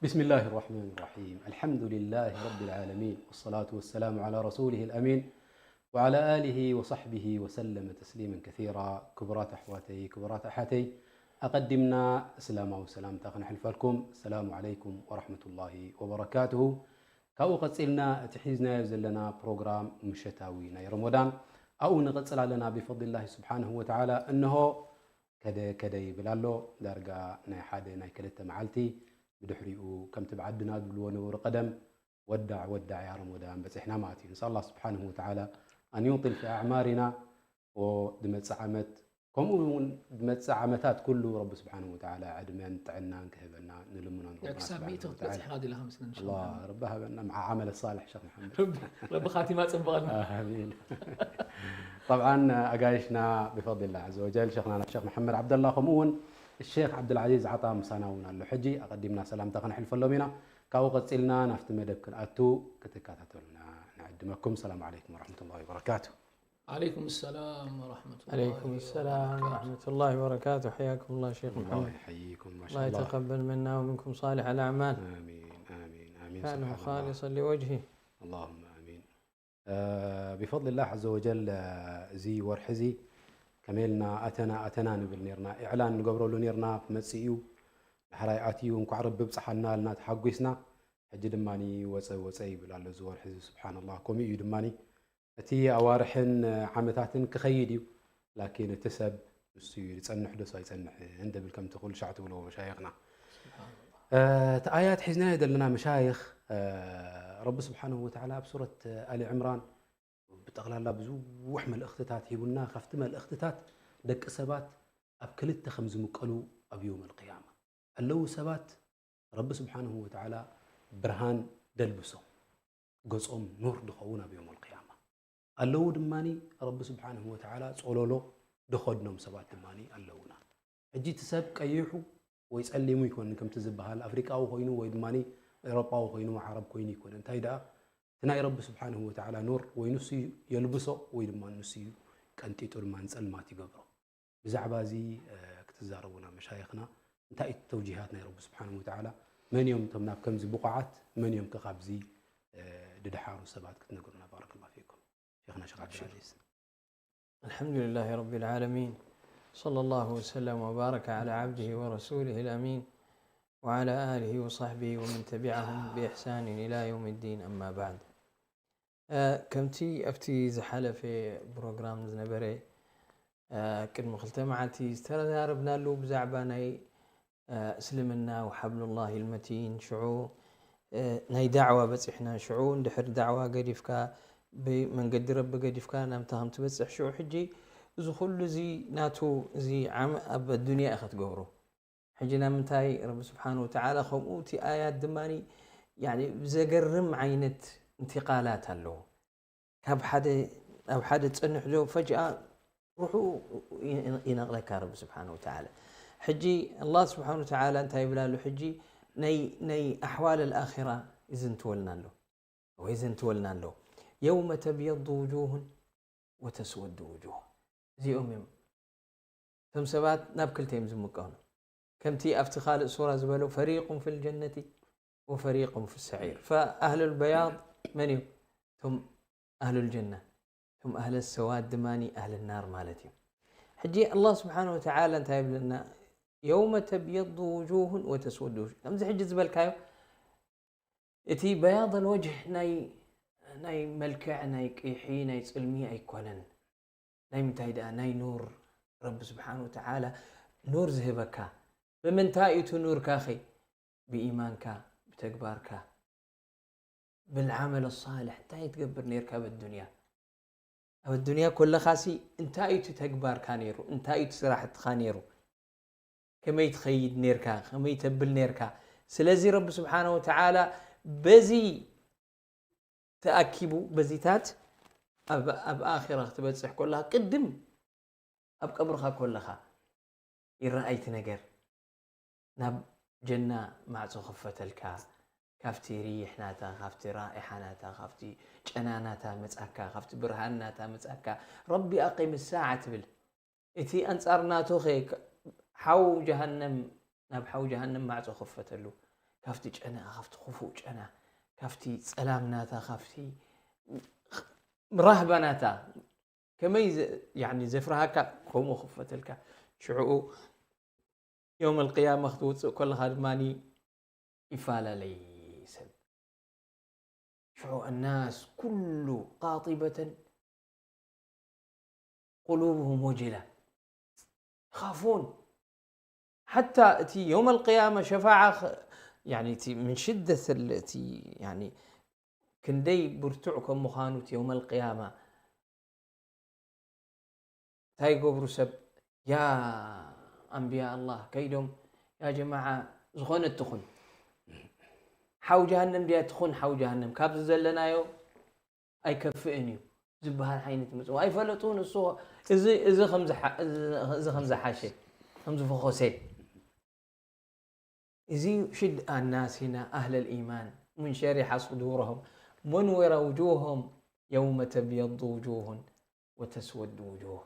بسم الله الرحمن الرحيم. الحمد لله رب العالمين، والصلاة والسلام على رسوله الأمين، وعلى آله وصحبه وسلم تسليما كثيرا. ክቡራት ኣሕዋተይ፣ ክቡራት ኣሓተይ፣ ኣቐዲምና እስላማዊ ሰላምታ ክነሕልፈልኩም። السلام عليكم ورحمة الله وبركاته። ካብኡ ቀጺልና እቲ ሒዝናዮ ዘለና ፕሮግራም ምሸታዊ ናይ ረመዳን ኣብኡ ንቐጽል ኣለና ብፈድሊላሂ ስብሓንሁ ወተዓላ። እንሆ ከደ ከደ ይብል ኣሎ። ዳርጋ ናይ ሓደ ናይ ክልተ መዓልቲ፣ ብድሕሪኡ ከምቲ ብዓድና ዝብልዎ ነበሩ ቀደም ወዳዕ ወዳዕ ያ ረመዳን በጺሕና ማለት እዩ። ንስኣል ኣላህ ስብሓንሁ ወተዓላ ኣን ዩጢል ፊ ኣዕማሪና፣ ድመጽእ ዓመት ከምኡ እውን ድመጽእ ዓመታት ኩሉ ረቢ ስብሓንሁ ወተዓላ ዕድመን ጥዕናን ክህበና ንልምኖ ንረብና ክሳብ ስብሓንሁ ሚእቲ ወተዓላ። ክትበጽሕ ኢኻ ዲላ መስለኒ፣ ኣላህ ሸኽ መሓመድ። ረቢ ሃበና መዓ ዓመለ ሳልሕ ሸኽ መሓመድ። ረቢ፣ ረቢ ካቲማ ጽብቐልና። ኣሚን። ጠብዓን ኣጋይሽና ብፈድሊላህ ዐዘ ወጀል ሸኽና ሸኽ መሓመድ ዓብደላ ከምኡ እውን ሼክ ዓብዱልዓዚዝ ዓጣ ምሳና እውን ኣሎ። ሕጂ ኣቐዲምና ሰላምታ ከነሕልፈሎም ኢና። ካብኡ ቀጺልና ናብቲ መደብ ክንኣቱ ክትከታተሉና ንዕድመኩም። ሰላም ዓለይኩም ወረሕመቱላሂ ወበረካቱ። ዓለይኩም ሰላም ወረሕመቱላሂ عليكم السلام ወበረካቱ። ورحمة الله وبركاته. حياكم الله شيخ الله محمد. يحييكم ما شاء الله الله. يتقبل منا ومنكم صالح الأعمال. آمين آمين آمين. كانوا سبحان الله. خالصا لوجهه. اللهم آمين. آه، بفضل الله عز وجل، آه، እዚ ወርሒ እዚ ከመይ ኢልና ኣተና ኣተና ንብል ነርና፣ ኢዕላን ንገብረሉ ነርና። ክመጽእ እዩ፣ ዳሕራይ ኣትዩ እንኳዕ ረቢ ብጽሓና ኣልና ተሓጒስና። ሕጂ ድማ ወጸ ወጸ ይብል ኣሎ እዚ ወርሒ እዚ። ስብሓንላህ፣ ከምኡ እዩ ድማ። እቲ ኣዋርሕን ዓመታትን ክኸይድ እዩ፣ ላኪን እቲ ሰብ ንሱ እዩ ዝጸንሕ ዶስ ኣይጸንሕን ድብል ከምቲ ኩሉ ሻዕ ትብልዎ መሻይኽና። እቲ ኣያት ሒዝናዮ ዘለና መሻይኽ፣ ረቢ ስብሓንሁ ወተዓላ ኣብ ሱረት ኣሊ ዕምራን ብጠቕላላ ብዙሕ መልእኽትታት ሂቡና። ካብቲ መልእኽትታት ደቂ ሰባት ኣብ ክልተ ከም ዝምቀሉ ኣብ የውም ኣልቅያማ ኣለዉ ሰባት ረቢ ስብሓንሁ ወተዓላ ብርሃን ደልብሶም፣ ገጾም ኑር ድኸውን ኣብ የውም ኣልቅያማ ኣለዉ። ድማ ረቢ ስብሓንሁ ወተዓላ ጸሎሎ ድኸድኖም ሰባት ድማ ኣለዉና። ሕጂ እቲ ሰብ ቀይሑ ወይ ጸሊሙ ይኮንን ከምቲ ዝበሃል ኣፍሪቃዊ ኮይኑ ወይ ድማ ኤውሮጳዊ ኮይኑ ዓረብ ኮይኑ ይኮነ። እንታይ ደኣ እቲ ናይ ረቢ ስብሓንሁ ወተዓላ ኑር ወይ ንሱ የልብሶ ወይ ድማ ንሱ ቀንጢጡ ድማ ንጸልማት ይገብሮ። ብዛዕባ እዚ ክትዛረቡና መሻይኽና እንታይ እዩ ተውጂሃት ናይ ረቢ ስብሓንሁ ወተዓላ? መን እዮም እቶም ናብ ከምዚ ብቑዓት? መን እዮም ከ ካብዚ ድድሓሩ ሰባት ክትነግሩና? ባረከላሁ ፊኩም ሸይኽና ሸኽ ዓብዱልዓዚዝ። الحمد لله رب العالمين. صلى الله وسلم وبارك على عبده ورسوله الأمين وعلى آله وصحبه ومن تبعهم بإحسان إلى يوم الدين، أما بعد. ከምቲ ኣብቲ ዝሓለፈ ፕሮግራም ዝነበረ ቅድሚ ክልተ መዓልቲ ዝተዛረብናሉ ብዛዕባ ናይ እስልምና وحبل الله المتين ሽዑ ናይ ዳዕዋ በፂሕና ሽዑ እንድሕር ዳዕዋ ገዲፍካ ብመንገዲ ረቢ ገዲፍካ ናምታ ከም ትበፅሕ ሽዑ ሕጂ እዚ ኩሉ እዚ ናቱ እዚ ዓም ኣብ ኣዱንያ ኢኻ ትገብሮ። ሕጂ ናብ ምንታይ ረቢ ስብሓን ወተዓላ ከምኡ እቲ ኣያት ድማ ብዘገርም ዓይነት እንትቃላት ኣለዎ። ካብ ሓደ ናብ ሓደ ትፀንሕ ዶ ፈጅኣ ሩሑ ይነቕለካ ረቢ ስብሓን ወተዓላ። ሕጂ ኣላህ ስብሓን ወተዓላ እንታይ ይብል ኣሎ? ሕጂ ናይ ኣሕዋል ኣልኣኺራ ይዝንትወልና ኣሎ ወይ ዘንትወልና ኣሎ። የውመ ተብየዱ ውጁሁን ወተስወዱ ውጁህ። እዚኦም እዮም እቶም ሰባት ናብ ክልተ እዮም ዝምቀሉ። ከምቲ ኣብቲ ካልእ ሱራ ዝበሎ ፈሪቁን ፊል ጀነቲ ወፈሪቁን ፊ ሰዒር። ፈኣህሉል በያድ መን እዮም? እቶም ኣህሉል ጀና። እቶም ኣህለ ሰዋድ ድማ ኣህል ናር ማለት እዮም። ሕጂ ኣላህ ስብሓን ወተዓላ እንታይ ይብለና? የውመ ተብየዱ ውጁሁን ወተስወዱ ውጁህ። ከምዚ ሕጂ ዝበልካዮ እቲ በያድ ኣልወጅህ ናይ ናይ መልክዕ ናይ ቅይሒ ናይ ጽልሚ ኣይኮነን። ናይ ምንታይ ደኣ ናይ ኑር ረቢ ስብሓን ወተዓላ ኑር ዝህበካ። ብምንታይ እዩ እቲ ኑርካ ኸ? ብኢማንካ፣ ብተግባርካ፣ ብልዓመል ሳልሕ እንታይ ትገብር ነርካ ኣብ ኣዱንያ? ኣብ ኣዱንያ ኮለኻሲ እንታይ እዩ እቲ ተግባርካ ነይሩ? እንታይ እዩ እቲ ስራሕትኻ ነይሩ? ከመይ ትኸይድ ነርካ? ከመይ ተብል ነርካ? ስለዚ ረቢ ስብሓነ ወተዓላ በዚ ተኣኪቡ በዚታት ኣብ ኣብ ኣኺራ ክትበጽሕ ኮለኻ ቅድም ኣብ ቀብርኻ ኮለኻ ይረኣይ እቲ ነገር። ናብ ጀና ማዕጾ ክፈተልካ፣ ካብቲ ሪሕ ናታ፣ ካብቲ ራኢሓ ናታ፣ ካብቲ ጨና ናታ መጻካ፣ ካብቲ ብርሃን ናታ መጻካ። ረቢ ኣቂም ሳዓ ትብል። እቲ ኣንጻር ናቱ ኸ ሓው ጀሃነም፣ ናብ ሓው ጀሃነም ማዕጾ ክፈተሉ። ካብቲ ጨና፣ ካብቲ ክፉእ ጨና፣ ካብቲ ጸላም ናታ፣ ካብቲ ራህባ ናታ ከመይ ዘ-፣ ያኒ ዘፍርሃካ ከምኡ ክፈተልካ። ሽዑኡ የውመል ቅያማ ክትወፅእ ከለኻ ድማ ይፈላለይ ሰብ። ሽዑ ኣናስ ኩሉ ቃጢበተን ቁሉብሁም ወጅላ ይኻፉን። ሓታ እቲ የውመል ቅያማ ሸፋዓ ኸ-፣ ያኒ እቲ ምን ሽደት ል-፣ እቲ ያኒ ክንደይ ብርቱዕ ከም ምዃኑ እቲ የውመል ቅያማ እንታይ ይገብሩ ሰብ? ያ ኣንብያ ኣላህ ከይዶም፣ ያ ጀማዓ፣ ዝኾነት ትኹን ሓው ጀሃነም ድያ ትኹን ሓው ጀሃነም፣ ካብዚ ዘለናዮ ኣይከፍእን እዩ ዝበሃል ዓይነት ምጽዋ ኣይፈለጡን። እሱ እዚ፣ እዚ ከም ዝሓ-፣ እዚ፣ እዚ ከም ዝሓሸ፣ ከም ዝፈኾሰ። እዚ ሽድ ኣናሲና ኣህለል ኢማን ሙንሸሪሓ ሱዱረሁም ሙንዊራ ውጁሁም የውመ ተብየዱ ውጁሁን ወተስወዱ ውጁህ።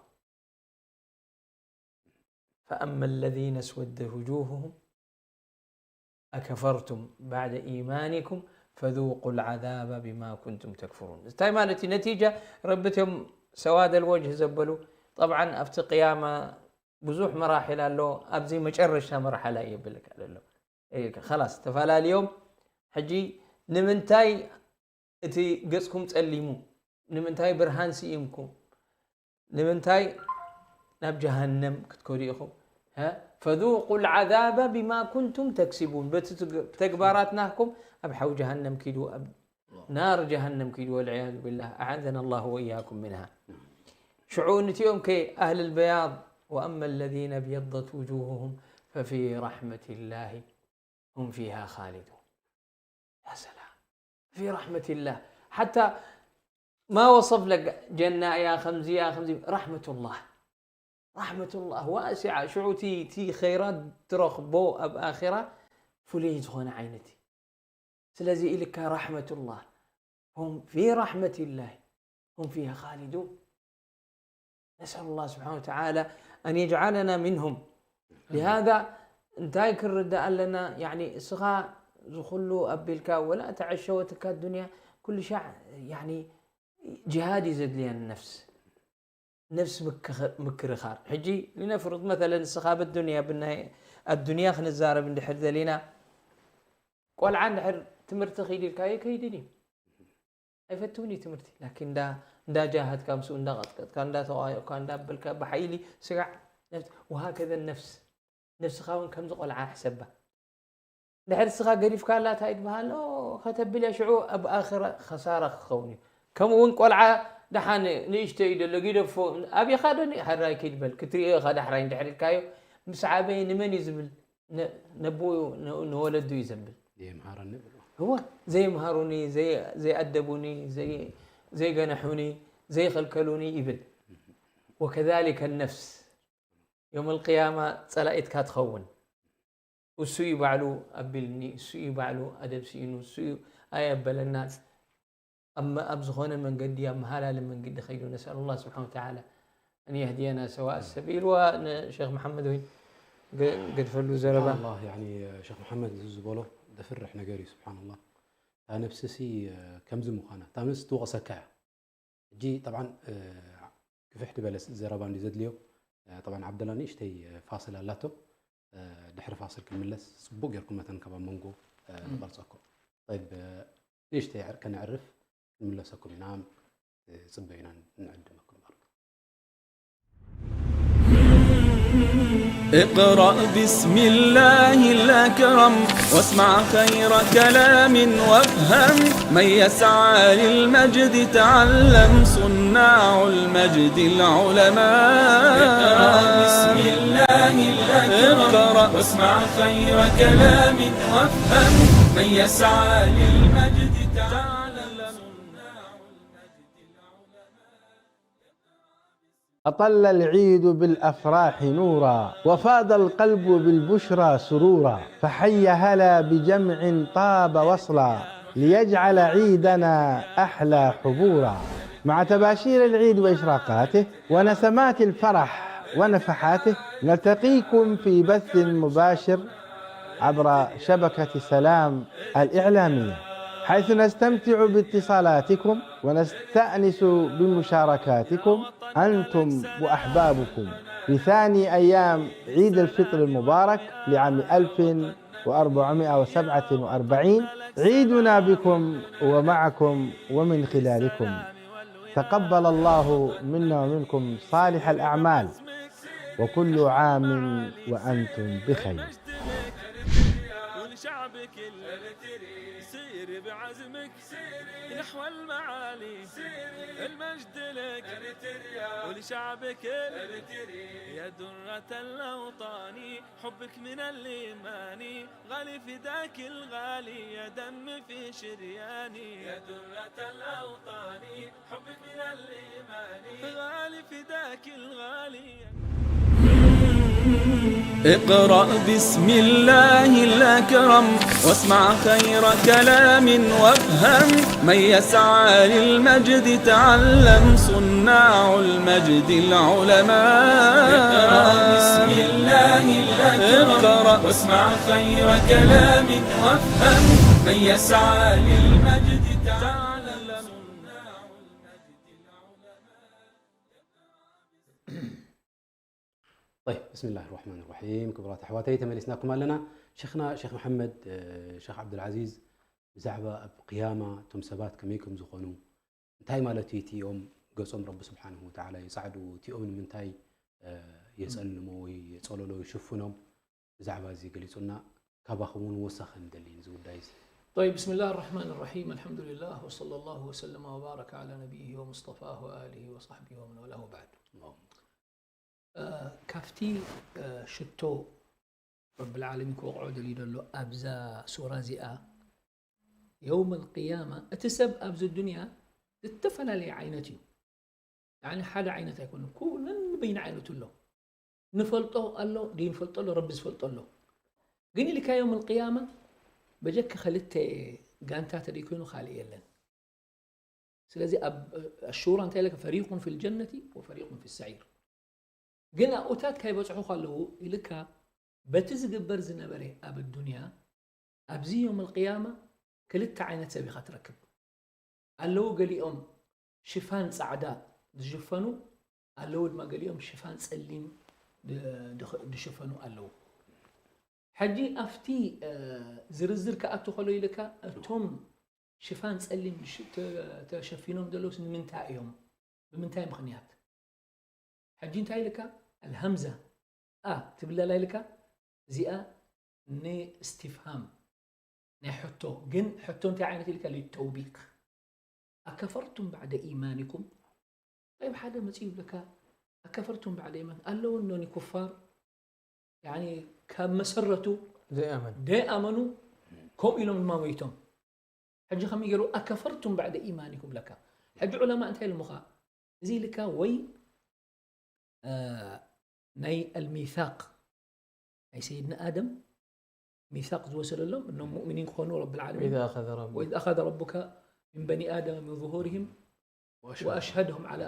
ፈኣማ ለዚነ ስወደት ውጁሁሁም ኣከፈርቱም ባዕደ ኢማኒኩም ፈዙቁ ልዓዛበ ቢማ ኩንቱም ተክፍሩን። እንታይ ማለት እዩ? ነቲጃ ረቢ እትዮም ሰዋደል ወጅህ ዘበሉ፣ ጠብዓን ኣብቲ ቅያማ ብዙሕ መራሒል ኣሎ። ኣብዚ መጨረሻ መርሓላ እዩ የብልካ ዘሎ። ኸላስ ተፈላለዮም። ሕጂ ንምንታይ እቲ ገጽኩም ጸሊሙ? ንምንታይ ብርሃን ስኢምኩም? ንምንታይ ናብ ጀሃነም ክትከዱ ኢኹም? ሀ? ፈذوقوا العذاب بما كنتم تكسبون። በቲ ትግ-፣ ተግባራት ናትኩም ኣብ ሓዊ ጀሃነም ኪዱ፣ ኣብ ናር ጀሃነም ኪዱ፣ ወልዕያዙ ቢላህ። أعاذنا الله وإياكم منها። ሽዑ ንቲኦም ከ ኣህል በያድ፣ وأما الذين ابيضت وجوههم ففي رحمة الله هم فيها خالدون። يا سلام. في رحمة الله. حتى ما وصف لك ጀና እያ፣ ከምዚ እያ፣ ከምዚ፣ ረሕመቱላህ። ረሕመቱላህ ዋሲዓ። ሽዑ እቲ፣ እቲ ኸይራት ትረኽቦ ኣብ ኣኺራ ፍሉይ ዝኾነ ዓይነት እዩ። ስለዚ ኢልካ ረሕመቱላህ። هم في رحمة الله هم فيها خالدون. نسأل الله سبحانه وتعالى أن يجعلنا منهم. لهذا እንታይ ክርዳእ ኣለና? ያኒ እስኻ ዝኹሉ ኣቢልካ ወላ ተዐሸወትካ ዱንያ ኩሉ ሻዕ ያኒ ጅሃድ እዩ ዘድልየን ነፍስ። ነፍስ ምክኽ-፣ ምክርኻር። ሕጂ ልነፍርድ መተለን እስኻ ብዱንያ ብናይ ኣዱንያ ክንዛረብ እንድሕር ደሊና ቆልዓ እንድሕር ትምህርቲ ኪድ ኢልካዮ ከይድን እዩ። ኣይፈትውን እዩ ትምህርቲ። ላኪን እንዳ፣ እንዳ ጃሃድካ ምስኡ እንዳ ቀጥቀጥካ፣ እንዳ ተዋዮካ፣ እንዳ በልካ ብሓይሊ ስጋዕ ነፍስ-፣ ወሃከዘ ነፍስ። ነፍስኻ እውን ከምዚ ቆልዓ ሕሰባ። ድሕሪ እስኻ ገዲፍካላ እንታይ ትበሃል? ኦ፣ ከተብል እያ ሽዑ ኣብ ኣኽራ ኸሳራ ክኸውን እዩ። ከምኡ እውን ቆልዓ ደሓን ንእሽተይ እዩ ዘሎ፣ ግደፎ፣ ኣቢኻ ዶ ኒ-፣ ሓራይ ኪድ በል፣ ክትሪኦ ኢኻ ዳሕራይ እንድሕር ኢልካዮ፣ ምስ ዓበየ ንመን እዩ ዝብል? ነ-፣ ነቦኡ ን-፣ ንወለዱ እዩ ዘብል። የምሃረኒ ብሎ። እወ፣ ዘይምሃሩኒ፣ ዘይ-፣ ዘይኣደቡኒ፣ ዘይ-፣ ዘይገነሑኒ፣ ዘይኸልከሉኒ ይብል። ወከዛሊከ ነፍስ፣ ዮም ኣልቅያማ ጸላኢትካ ትኸውን። እሱ እዩ ባዕሉ ኣቢልኒ፣ እሱ እዩ ባዕሉ ኣደብ ስኢኑ፣ እሱ እዩ ኣየበለና። ኣብ መ-፣ ኣብ ዝኾነ መንገዲ፣ ኣብ መሃላሊ መንገዲ ኸይዱ፣ ነስኣል ላህ ስብሓን ወተዓላ ኣን የህድየና ሰዋእ ሰቢል። ወንሸኽ መሓመድ እውን ገ-፣ ገድፈሉ ዘረባ። ስብሓንላህ፣ ያኒ፣ ሸኽ መሓመድ እዚ ዝበሎ ዘፍርሕ ነገር እዩ። ስብሓንላህ፣ እታ ነፍስሲ ከምዚ ምዃና፣ እታ ነፍሲ ትወቕሰካ እያ። ሕጂ ጠብዓን፣ እ፣ ግፍሕ ዝበለ ዘረባ እንዲ ዘድልዮ፣ እ፣ ጠብዓን ዓብደላ ንእሽተይ፣ እ፣ ፋስል ኣላቶ። እ፣ ድሕሪ ፋስል ክንምለስ ጽቡቕ ጌርኩም መተን ካብ ኣብ መንጎ፣ እ፣ እም። ንቐርጸኩም። ጠይብ፣ እ፣ ንእሽተይ ዕር-፣ ከነዕርፍ ክንምለሰኩም ኢና። እ፣ ጽበዩና፣ ንዕድመኩም ባርክ። اقرأ باسم الله الأكرم واسمع خير كلام وافهم. من يسعى للمجد تعلم صناع المجد العلماء. اقرأ باسم الله الأكرم اقرأ. واسمع خير كلام وافهم. من يسعى للمجد تعلم صناع المجد العلماء. أطل العيد بالأفراح نورا، وفاض القلب بالبشرى سرورا، فحي هلا بجمع طاب وصلا، ليجعل عيدنا أحلى حبورا. مع تباشير العيد وإشراقاته ونسمات الفرح ونفحاته، نلتقيكم في بث مباشر عبر شبكة سلام الإعلامية، حيث نستمتع باتصالاتكم ونستأنس بمشاركاتكم أنتم وأحبابكم في ثاني أيام عيد الفطر المبارك لعام ألف وأربعمائة وسبعة وأربعين. عيدنا بكم ومعكم ومن خلالكم. تقبل الله منا ومنكم صالح الأعمال، وكل عام وأنتم بخير. ولشعبك الإريتري، سيري بعزمك نحو المعالي، المجد لك ولشعبك الإريتري، يا درة الأوطان، حبك من الإيمان، غالي فداك الغالي، يا دم في شرياني، يا درة الأوطان، حبك من الإيمان، غالي فداك الغالي. اقرأ بسم الله الأكرم، واسمع خير كلام وافهم، من يسعى للمجد تعلم، صناع المجد العلماء. اقرأ بسم الله الأكرم، اقرأ. واسمع خير كلام وافهم، من يسعى للمجد تعلم، صناع المجد العلماء. طيب، بسم الله الرحمن الرحيم. ክቡራት ኣሕዋተይ፣ ተመሊስናኩም ኣለና። ሸኽና ሸኽ መሓመድ፣ እ፣ ሸኽ ዓብዱልዓዚዝ፣ ብዛዕባ ኣብ ቅያማ እቶም ሰባት ከመይ ከም ዝኾኑ፣ እንታይ ማለት እዩ፣ እቲኦም ገጾም ረቢ ስብሓንሁ ወተዓላ ይጻዕዱ፣ እቲኦም ንምንታይ፣ እ፣ የጸልሞ ወይ የጸለሎ ይሽፍኖም፣ ብዛዕባ እዚ ገሊጹና፣ ካባኹም እውን ወሳኸ ንደሊ እዚ ጉዳይ እዚ። طيب، بسم الله الرحمن الرحيم، الحمد لله وصلى الله وسلم وبارك على نبيه ومصطفاه وآله وصحبه ومن والاه وبعد. እ፣ ካብቲ እ፣ ሽቶ ረብል ዓለሚን ክወቕዖ ደልዩ ዘሎ ኣብዛ ሱራ እዚኣ፣ የውም ኣልቅያማ እቲ ሰብ ኣብዚ ዱንያ ዝተፈላለየ ዓይነት እዩ። ያኒ ሓደ ዓይነት ኣይኮነን፣ ኩ- ነንበይኑ ዓይነቱ ኣሎ። ንፈልጦ ኣሎ፣ ዘይንፈልጦ ኣሎ፣ ረቢ ዝፈልጦ ኣሎ። ግን ኢልካ የውም ኣልቅያማ በጀካ ክልተ ጋንታ ተደይኮይኑ ካልእ የለን። ስለዚ ኣብ ኣሹራ እንታይ ኢለካ፣ ፈሪቁን ፊል ጀነቲ ወፈሪቁን ፊ ሰዒር። ግን ኣብኡታት ካይበፅሑ ከለዉ ኢልካ በቲ ዝግበር ዝነበረ ኣብ ኣዱንያ፣ ኣብዚ ዮም ኣልቅያማ ክልተ ዓይነት ሰብ ኢኻ ትረክብ። ኣለዉ ገሊኦም ሽፋን ፃዕዳ ዝሽፈኑ፣ ኣለዉ ድማ ገሊኦም ሽፋን ፀሊም ድ- ድኽ- ዝሽፈኑ ኣለዉ። ሕጂ ኣብቲ እ፣ ዝርዝር ክኣቱ ከሎ ኢልካ እቶም ሽፋን ፀሊም ሽ- ተ- ተሸፊኖም ዘለውስ ንምንታይ እዮም? ብምንታይ ምኽንያት? ሕጂ እንታይ ኢልካ? ኣልሃምዛ ኣ ትብለላ ኢልካ እዚኣ ንእስቲፍሃም ናይ ሕቶ ግን ሕቶ እንታይ ዓይነት ኢልካ? ሊተውቢክ ኣከፈርቱም ባዕደ ኢማኒኩም። ጠይብ ሓደ መፅኡ ይብለካ ኣከፈርቱም ባዕደ ኢማን ኣለዉ እኖኒ ኩፋር ያኒ ካብ መሰረቱ ዘይኣመን ደይኣመኑ ከምኡ ኢሎም ድማ ሞይቶም። ሕጂ ከመይ ገይሩ ኣከፈርቱም ባዕደ ኢማኒኩም ለካ። ሕጂ ዑለማ እንታይ ኢሎምኻ? እዚ ኢልካ ወይ እ፣ ናይ ኣልሚሳቅ ናይ ሰይድና ኣደም ሚሳቅ ዝወሰደሎም እኖም ሙእሚኒን ክኾኑ ረብል ዓለሚን وإذا أخذ ربك وإذ أخذ ربك من بني آدم من ظهورهم وأشهدهم على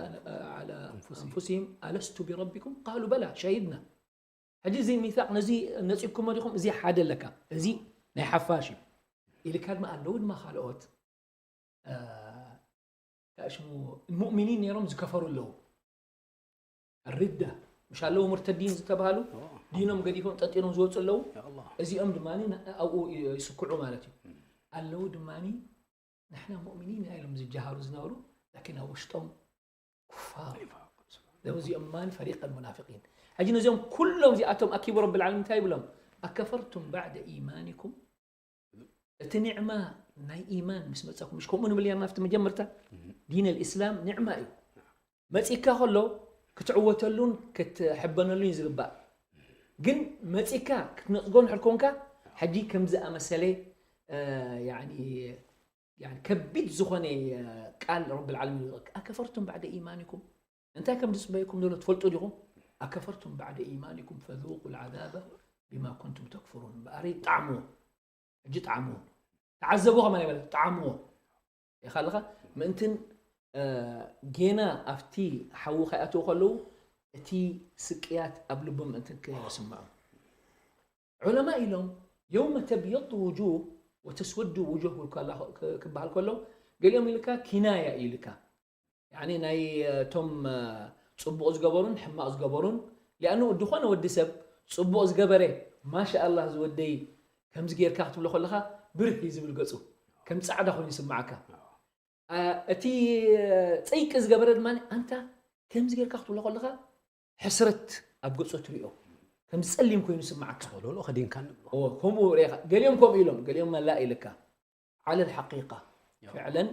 على أنفسهم ألست بربكم قالوا بلى شهدنا። ሕጂ እዚ ሚሳቅ ነዚ ነፂግኩሞ ዲኹም? እዚ ሓደ ኣለካ፣ እዚ ናይ ሓፋሽ እዩ ኢልካ ድማ ኣለዉ ድማ ካልኦት እ፣ እንታይ ሽሙ ሙእሚኒን ነይሮም ዝከፈሩ ኣለዉ። ርዳ ምሽ ኣለዉ ሙርተዲን ዝተባሃሉ ዲኖም ገዲፎም ጠንጢኖም ዝወፁ ኣለዉ። እዚኦም ድማ ኣብኡ ይስክዑ ማለት እዩ። ኣለዉ ድማ ንሕና ሙእሚኒን ኢና ኢሎም ዝጀሃሩ ዝነበሩ ላኪን ኣብ ውሽጦም ኩፋር። እዚኦም ማን ፈሪቅ ኣልሙናፊቂን። ሕጂ ነዚኦም ኩሎም እዚኣቶም ኣኪቡ ረብል ዓለሚን እንታይ ይብሎም? ኣከፈርቱም ባዕደ ኢማኒኩም እቲ ኒዕማ ናይ ኢማን ምስ መፀኩም ምሽ ከምኡ ንብል ኔርና ኣብቲ መጀመርታ ዲን ኣልእስላም ኒዕማ እዩ። መፂካ ከሎ ክትዕወተሉን ክትሕበነሉን እዩ ዝግባእ። ግን መፂካ ክትነፅጎ እንድሕር ኮንካ ሕጂ ከምዚ ኣመሰለ እ፣ ያኒ ያኒ ከቢድ ዝኾነ እ፣ ቃል ረብል ዓለሚን ይወፅእ። ኣከፈርቱም ባዕደ ኢማኒኩም እንታይ ከም ዝፅበየኩም ዘሎ ትፈልጡ ዲኹም? ኣከፈርቱም ባዕደ ኢማኒኩም ፈذوقوا العذاب بما كنتم تكفرون። እምበኣር ጣዕምዎ። ሕጂ ጣዕምዎ። ተዓዘብዎ ከማን ኣይበለ ጣዕምዎ። ኢኻ ኣለኻ ምእንትን እ፣ ጌና ኣብቲ ሓዊ ከይኣትዉ ከለዉ እቲ ስቅያት ኣብ ልቦም ምእንትን ከይስምዖም ዑለማ ኢሎም የውመ ተብየዱ ውጁህ ወተስወዱ ውጁህ ክብልካ ክበሃል ከሎ፣ ገሊኦም ኢልካ ኪናያ እዩ ኢልካ። ያኒ ናይ እቶም ጽቡቕ ዝገበሩን ሕማቕ ዝገበሩን። ሊኣኑ ዝኾነ ወዲ ሰብ ጽቡቕ ዝገበረ፣ ማሻኣላህ ዝወደይ ከምዚ ጌርካ ክትብሎ ከለኻ ብርህ እዩ ዝብል ገጹ። ከም ጻዕዳ ኮይኑ ይስምዓካ። እቲ ጸይቂ ዝገበረ ድማ ኣንታ ከምዚ ጌርካ ክትብሎ ከለኻ ሕስረት ኣብ ገጹ ትሪኦ። ከም ጸሊም ኮይኑ ይስምዓካ። ጸሎሎ ከዲንካ ንብሎ። ከምኡ ርኢኻ። ገሊኦም ከምኡ ኢሎም፣ ገሊኦም መላእ ኢልካ። ዓለል ሓቂቃ ፍዕለን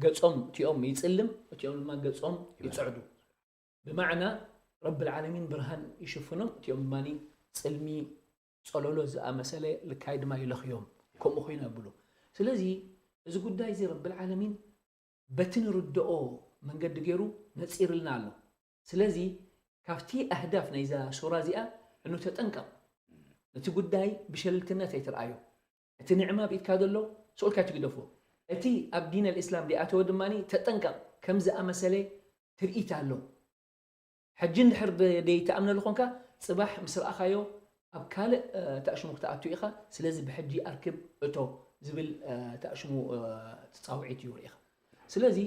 ገጾም እቲኦም ይጽልም፣ እቲኦም ድማ ገጾም ይጽዕዱ። ብማዕና ረብል ዓለሚን ብርሃን ይሽፍኖም፣ እቲኦም ድማ ጽልሚ ጸሎሎ ዝኣመሰለ ልካይ ድማ ይለኽዮም። ከምኡ ኮይኑ ኣብሉ። ስለዚ እዚ ጉዳይ እዚ ረብል ዓለሚን በቲ ንርድኦ መንገዲ ገይሩ ነጺርልና ኣሎ። ስለዚ ካብቲ ኣህዳፍ ናይዛ ሱራ እዚኣ እኑ ተጠንቀቕ። ነቲ ጉዳይ ብሸለልትነት ኣይትርኣዮ። እቲ ንዕማ ኣብ ኢድካ ዘሎ ስኡልካ ትግደፎ። እቲ ኣብ ዲን ኣልእስላም ዲኣተወ ድማ ተጠንቀቕ። ከም ዝኣመሰለ ትርኢት ኣሎ። ሕጂ እንድሕር ደይትኣምነሉ ኾንካ፣ ጽባሕ ምስ ረኣኻዮ ኣብ ካልእ ተኣሽሙ ክትኣቱ ኢኻ። ስለዚ ብሕጂ ኣርክብ እቶ ዝብል ተኣሽሙ ትጻውዒት እዩ ርኢኻ። ስለዚ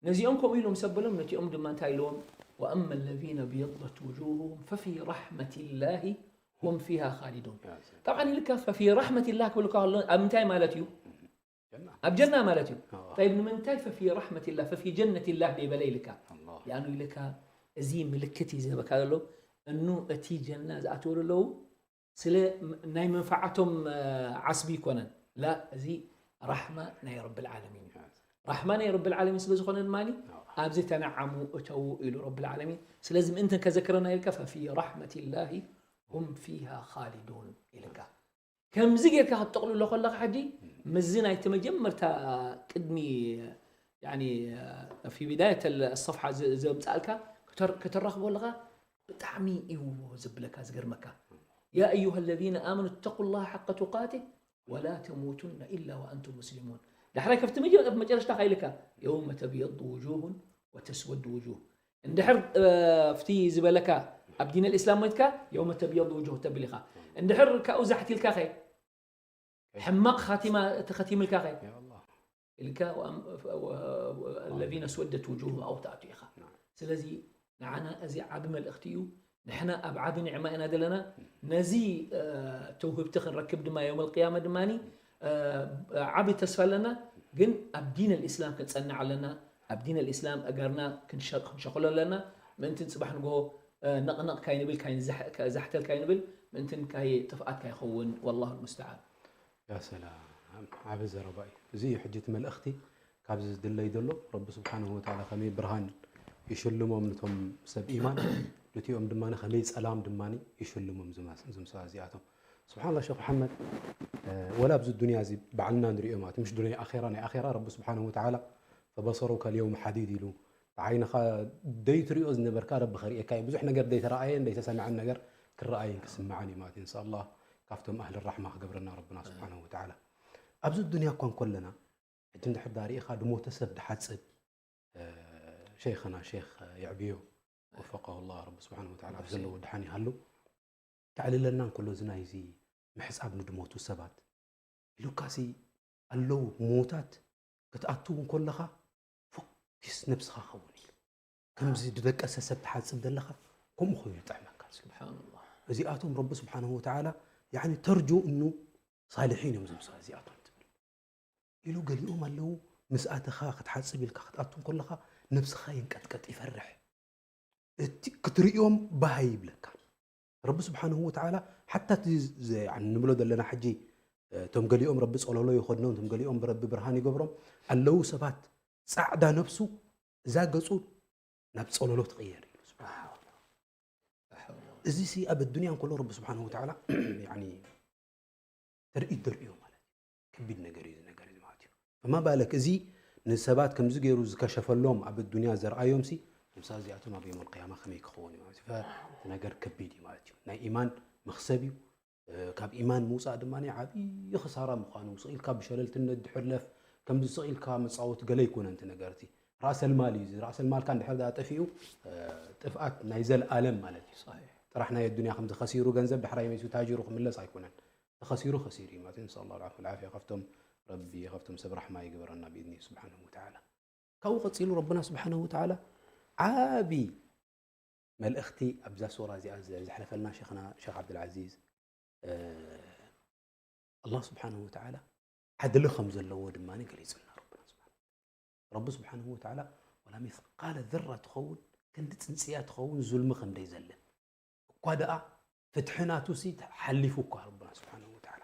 ነዚኦም ከምኡ ኢሎም ሰበሎም፣ ነቲኦም ድማ እንታይ ኢልዎም? ወኣማ ለዚነ ብየضት ውጁሁሁም ፈፊ ረሕመቲላሂ ሁም ፊሃ ኻሊዱን። ጠብዓን ኢልካ ፈፊ ረሕመቲላህ ክብልካ ከሎ ኣብ ምንታይ ማለት እዩ? ኣብ ጀና ማለት እዩ። ጠይብ ንምንታይ ፈፊ ረሕመቲላህ ፈፊ ጀነቲላህ ደይበለ ኢልካ? ሊኣኑ ኢልካ እዚ ምልክት እዩ ዝህበካ ዘሎ። እኑ እቲ ጀና ዝኣተወሉ ኣለዉ ስለ ናይ መንፈዓቶም ዓስቢ ይኮነን። ላ እዚ ራሕማ ናይ ረብል ዓለሚን እዩ። ራሕማ ናይ ረብል ዓለሚን ስለ ዝኾነ ድማ ኣብዚ ተነዓሙ እተዉ ኢሉ ረብል ዓለሚን። ስለዚ ምእንትን ከዘክረና ኢልካ ፈፊ ረሕመቲላሂ ሁም ፊሃ ኻሊዱን ኢልካ። ከምዚ ጌርካ ክትጠቕልሎ ከለኻ ሕጂ ምስዚ ናይቲ መጀመርታ ቅድሚ ያኒ ፊ ቢዳየት ሰፍሓ ዘምጻእልካ ከተራኽቦ ኣለኻ። ብጣዕሚ እዩ ዝብለካ ዝገርመካ። ያ ኣዩሃ ለዚነ ኣመኑ እተቁ ላሃ ሓቀ ቱቃቴ ወላ ተሙቱነ ኢላ ወኣንቱም ሙስሊሙን። ዳሕራይ ከፍቲ መጀመርታ መጨረሽታ ካይልካ የውመ ተብየዱ ውጁሁን ወተስወዱ ውጁህ። እንድሕር ኣብቲ ዝበለካ ኣብ ዲን ልእስላም ሞይትካ የውመ ተብየዱ ውጁህ ተብል ኢኻ። እንድሕር ካብኡ ዛሕቲልካ ኸ ሕማቕ ኻቲማ ተኸቲምልካ ኸ ኢልካ ለዚነ ስወደት ውጁሁም ኣብኡ ትኣቱ ኢኻ። ስለዚ ንዓና እዚ ዓቢ መልእኽቲ እዩ። ንሕና ኣብ ዓቢ ኒዕማ ኢና ዘለና። ነዚ ተውህብቲ ክንረክብ ድማ የውመል ቅያማ ድማ ዓቢ ተስፋ ኣለና። ግን ኣብ ዲን ልእስላም ክንጸንዕ ኣለና። ኣብ ዲን ልእስላም እገርና ክንሸቕሎ ኣለና። ምእንትን ጽባሕ ንግሆ ነቕነቕ ካይንብል ዛሕተል ካይንብል ምእንትን ጥፍኣት ካይኸውን። ወላሁ ልሙስተዓን። ያ ሰላም ዓቢ ዘረባ እዩ እዚ። ሕጂ እቲ መልእኽቲ ካብዚ ዝድለይ ዘሎ ረቢ ስብሓንሁ ወተዓላ ከመይ ብርሃን ይሽልሞም ነቶም ሰብ ኢማን፣ ነቲኦም ድማ ከመይ ጸላም ድማ ይሽልሞም ዝምሳ እዚኣቶም። ስብሓንላ ሸክ መሓመድ፣ ወላ ኣብዚ ዱንያ እዚ ባዕልና ንሪኦ ማለት ምሽ ዱንያ ኣኼራ ናይ ኣኼራ ረቢ ስብሓንሁ ወተዓላ ፈበሰሩከ ልየውም ሓዲድ ኢሉ ብዓይንኻ ደይትሪኦ ዝነበርካ ረቢ ከርእየካ እዩ። ብዙሕ ነገር ደይተረኣየን ደይተሰምዐን ነገር ክረኣይን ክስምዓን እዩ ማለት እዩ። እንሻ ኣላህ ካብቶም ኣህሊ ራሕማ ክገብረና ረብና ስብሓንሁ ወተዓላ። ኣብዚ ዱንያ እኳ እንኮለና ሕጂ እንድሕር ዳ ርኢኻ ድሞተ ሰብ ድሓጽብ ሸይኽና ሸይኽ የዕብዮ ወፈቀሁ ላህ ረቢ ስብሓንሁ ወተዓላ ኣብ ዘለዎ ድሓን ይሃሉ። ተዕልለና እንከሎ እዚ ናይዚ ምሕጻብ ንድሞቱ ሰባት ኢሉካሲ ኣለዉ ሞታት ክትኣትው እንከለኻ ፎኪስ ነብስኻ ኸውን ኢሉ ከምዚ ድደቀሰ ሰብ ትሓጽብ ዘለኻ ከምኡ ኮይኑ ይጥዕመካ። ስብሓንላህ። እዚኣቶም ረቢ ስብሓንሁ ወተዓላ ያኒ ተርጆ እኑ ሳልሒን እዮም ዝምሳ እዚኣቶም ትብል ኢሉ ገሊኦም ኣለዉ ምስ ኣተኻ ክትሓጽብ ኢልካ ክትኣቱ እንከለኻ ነብስኻ የንቀጥቀጥ ይፈርሕ። ክትርእዮም ባህ ይብለካ። ረቢ ስብሓንሁ ወተዓላ ሓታ እቲ ንብሎ ዘለና ሕጂ እቶም ገሊኦም ረቢ ጸለሎ ይኸድኖም እቶም ገሊኦም ረቢ ብርሃን ይገብሮም ኣለዉ ሰባት ጻዕዳ ነብሱ እዛ ገጹ ናብ ጸለሎ ትቕየር እዩ። እዚ ሲ ኣብ ኣዱንያ እንከሎ ረቢ ስብሓንሁ ወተዓላ ትርኢት ደርእዮ ማለት እዩ። ከቢድ ነገር እዩ እዚ ነገር እዚ ማለት እዩ። ፈማ ባለክ እዚ ንሰባት ከምዚ ገይሩ ዝከሸፈሎም ኣብ ኣዱንያ ዘርኣዮም ሲ ነብሳ እዚኣቶም ኣብ የውመል ቅያማ ከመይ ክኸውን እዩ ማለት እዩ። እቲ ነገር ከቢድ እዩ ማለት እዩ። ናይ ኢማን መኽሰብ እዩ። ካብ ኢማን ምውፃእ ድማ ዓብዪ ክሳራ ምዃኑ ስቕ ኢልካ ብሸለልትነት ድሕር ለፍ ከምዚ ስቕ ኢልካ መፃወቲ ገለ ኣይኮነን እቲ ነገር እቲ ራእሰልማል እዩ። ራእሰልማልካ እንድሕር ዳ ጠፊኡ ጥፍኣት ናይ ዘለኣለም ማለት እዩ። ጥራሕ ናይ ኣዱንያ ከምዚ ከሲሩ ገንዘብ ዳሕራይ መይሱ ታጂሩ ክምለስ ኣይኮነን። ተኸሲሩ ከሲሩ እዩ ማለት እዩ። ንስኣል ላሁ ልዓፍወ ወልዓፍያ። ካብቶም ረቢ፣ ካብቶም ሰብ ራሕማ ይግበረና ብኢዝኒሂ ስብሓነሁ ወተዓላ። ካብኡ ቀጺሉ ረብና ስብሓነሁ ወተዓላ ዓቢ መልእኽቲ ኣብዛ ሱራ እዚኣ ዘ-፣ ዘሕለፈልና ሸኽና ሸኽ ዓብዱልዓዚዝ፣ እ፣ ኣላህ ስብሓነሁ ወተዓላ ዓድሊ ከም ዘለዎ ድማ ገሊጹልና ረብና ስብሓነሁ። ረቢ ስብሓነሁ ወተዓላ ወላ ሚስቃለ ዘራ ትኸውን፣ ክንዲ ጽንጽያ ትኸውን ዙልሚ ከም ደይዘለ፣ እኳ ደኣ ፍትሒ ናቱ ሲ ሓሊፉ እኳ ረብና ስብሓነሁ ወተዓላ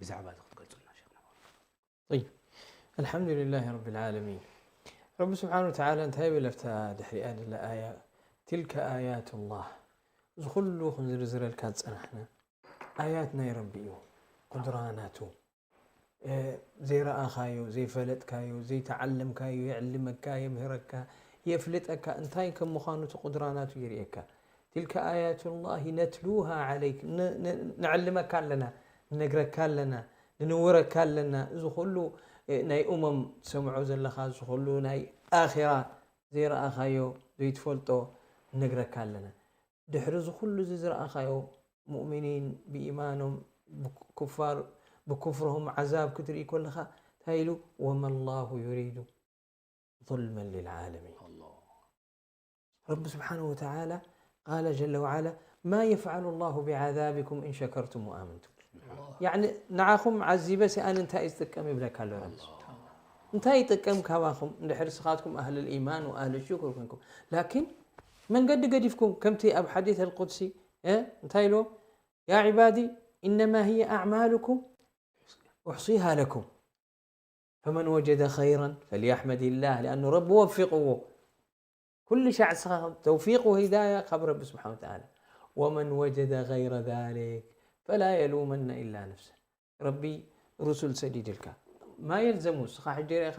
ብዛዕባ እዚ ክትገልጹልና ሸኽና። طيب. الحمد لله رب العالمين. ረቢ ስብሓን ወተዓላ እንታይ ይብል ኣብታ ድሕሪኣ ዘላ ኣያ? ትልከ ኣያት ላህ። እዚ ኩሉ ክንዝርዝረልካ ዝጸናሕና ኣያት ናይ ረቢ እዩ። ቁድራ ናቱ። እ፣ ዘይረኣኻዮ፣ ዘይፈለጥካዮ፣ ዘይተዓለምካዮ የዕልመካ፣ የምህረካ፣ የፍልጠካ፣ እንታይ ከም ምዃኑ እቲ ቁድራ ናቱ የርእየካ። ትልከ ኣያቱ ላሂ ነትሉሃ ዓለይክ፣ ን-፣ ን-፣ ነዕልመካ ኣለና፣ ንነግረካ ኣለና፣ ንንውረካ ኣለና። እዚ ኩሉ፣ እ፣ ናይ ኡመም ትሰምዖ ዘለኻ፣ እዚ ኩሉ ናይ ኣኺራ ዘይረኣኻዮ፣ ዘይትፈልጦ ንነግረካ ኣለና። ድሕሪ እዚ ኩሉ እዚ ዝረኣኻዮ ሙእሚኒን ብኢማኖም ብኩፋር ብኩፍርሆም ዓዛብ ክትርኢ ከለኻ እንታይ ኢሉ? ወመ ላሁ ዩሪዱ ظلما للعالمين. ረቢ ስብሓነሁ ወተዓላ ቃለ ጀለ ወዓላ ማ የፍዓሉ ላሁ ቢዓዛቢኩም ኢን ሸከርቱም ወኣመንቱም። ያዕኒ ንዓኹም ዓዚበ ሲ ኣነ እንታይ እዩ ዝጥቀም ይብለካ ኣሎ ረቢ ስብሓነሁ። እንታይ ይጥቀም ካባኹም እንድሕር ስኻትኩም ኣህል ኢማን ወኣህል ሽኩር ኮንኩም። ላኪን መንገዲ ገዲፍኩም ከምቲ ኣብ ሓዲት ኣልቁድሲ እ፣ እንታይ ኢልዎም? ያ ዒባዲ ኢነማ ህየ ኣዕማሉኩም ኡሕሲሃ ለኩም ፈመን ወጀደ ኸይረን ፈልየሕመድላህ ሊኣኑ ረቢ ወፊቕዎ። ኩሉ ሻዕ እስኻ ተውፊቅ ወሂዳያ ካብ ረቢ ስብሓን ወተዓላ። ወመን ወጀደ ገይረ ዛሊክ ፈላ የሉመነ ኢላ ነፍሰ። ረቢ ሩሱል ሰዲድልካ ማ የልዘሙ እስኻ ሕጂ ርኢኻ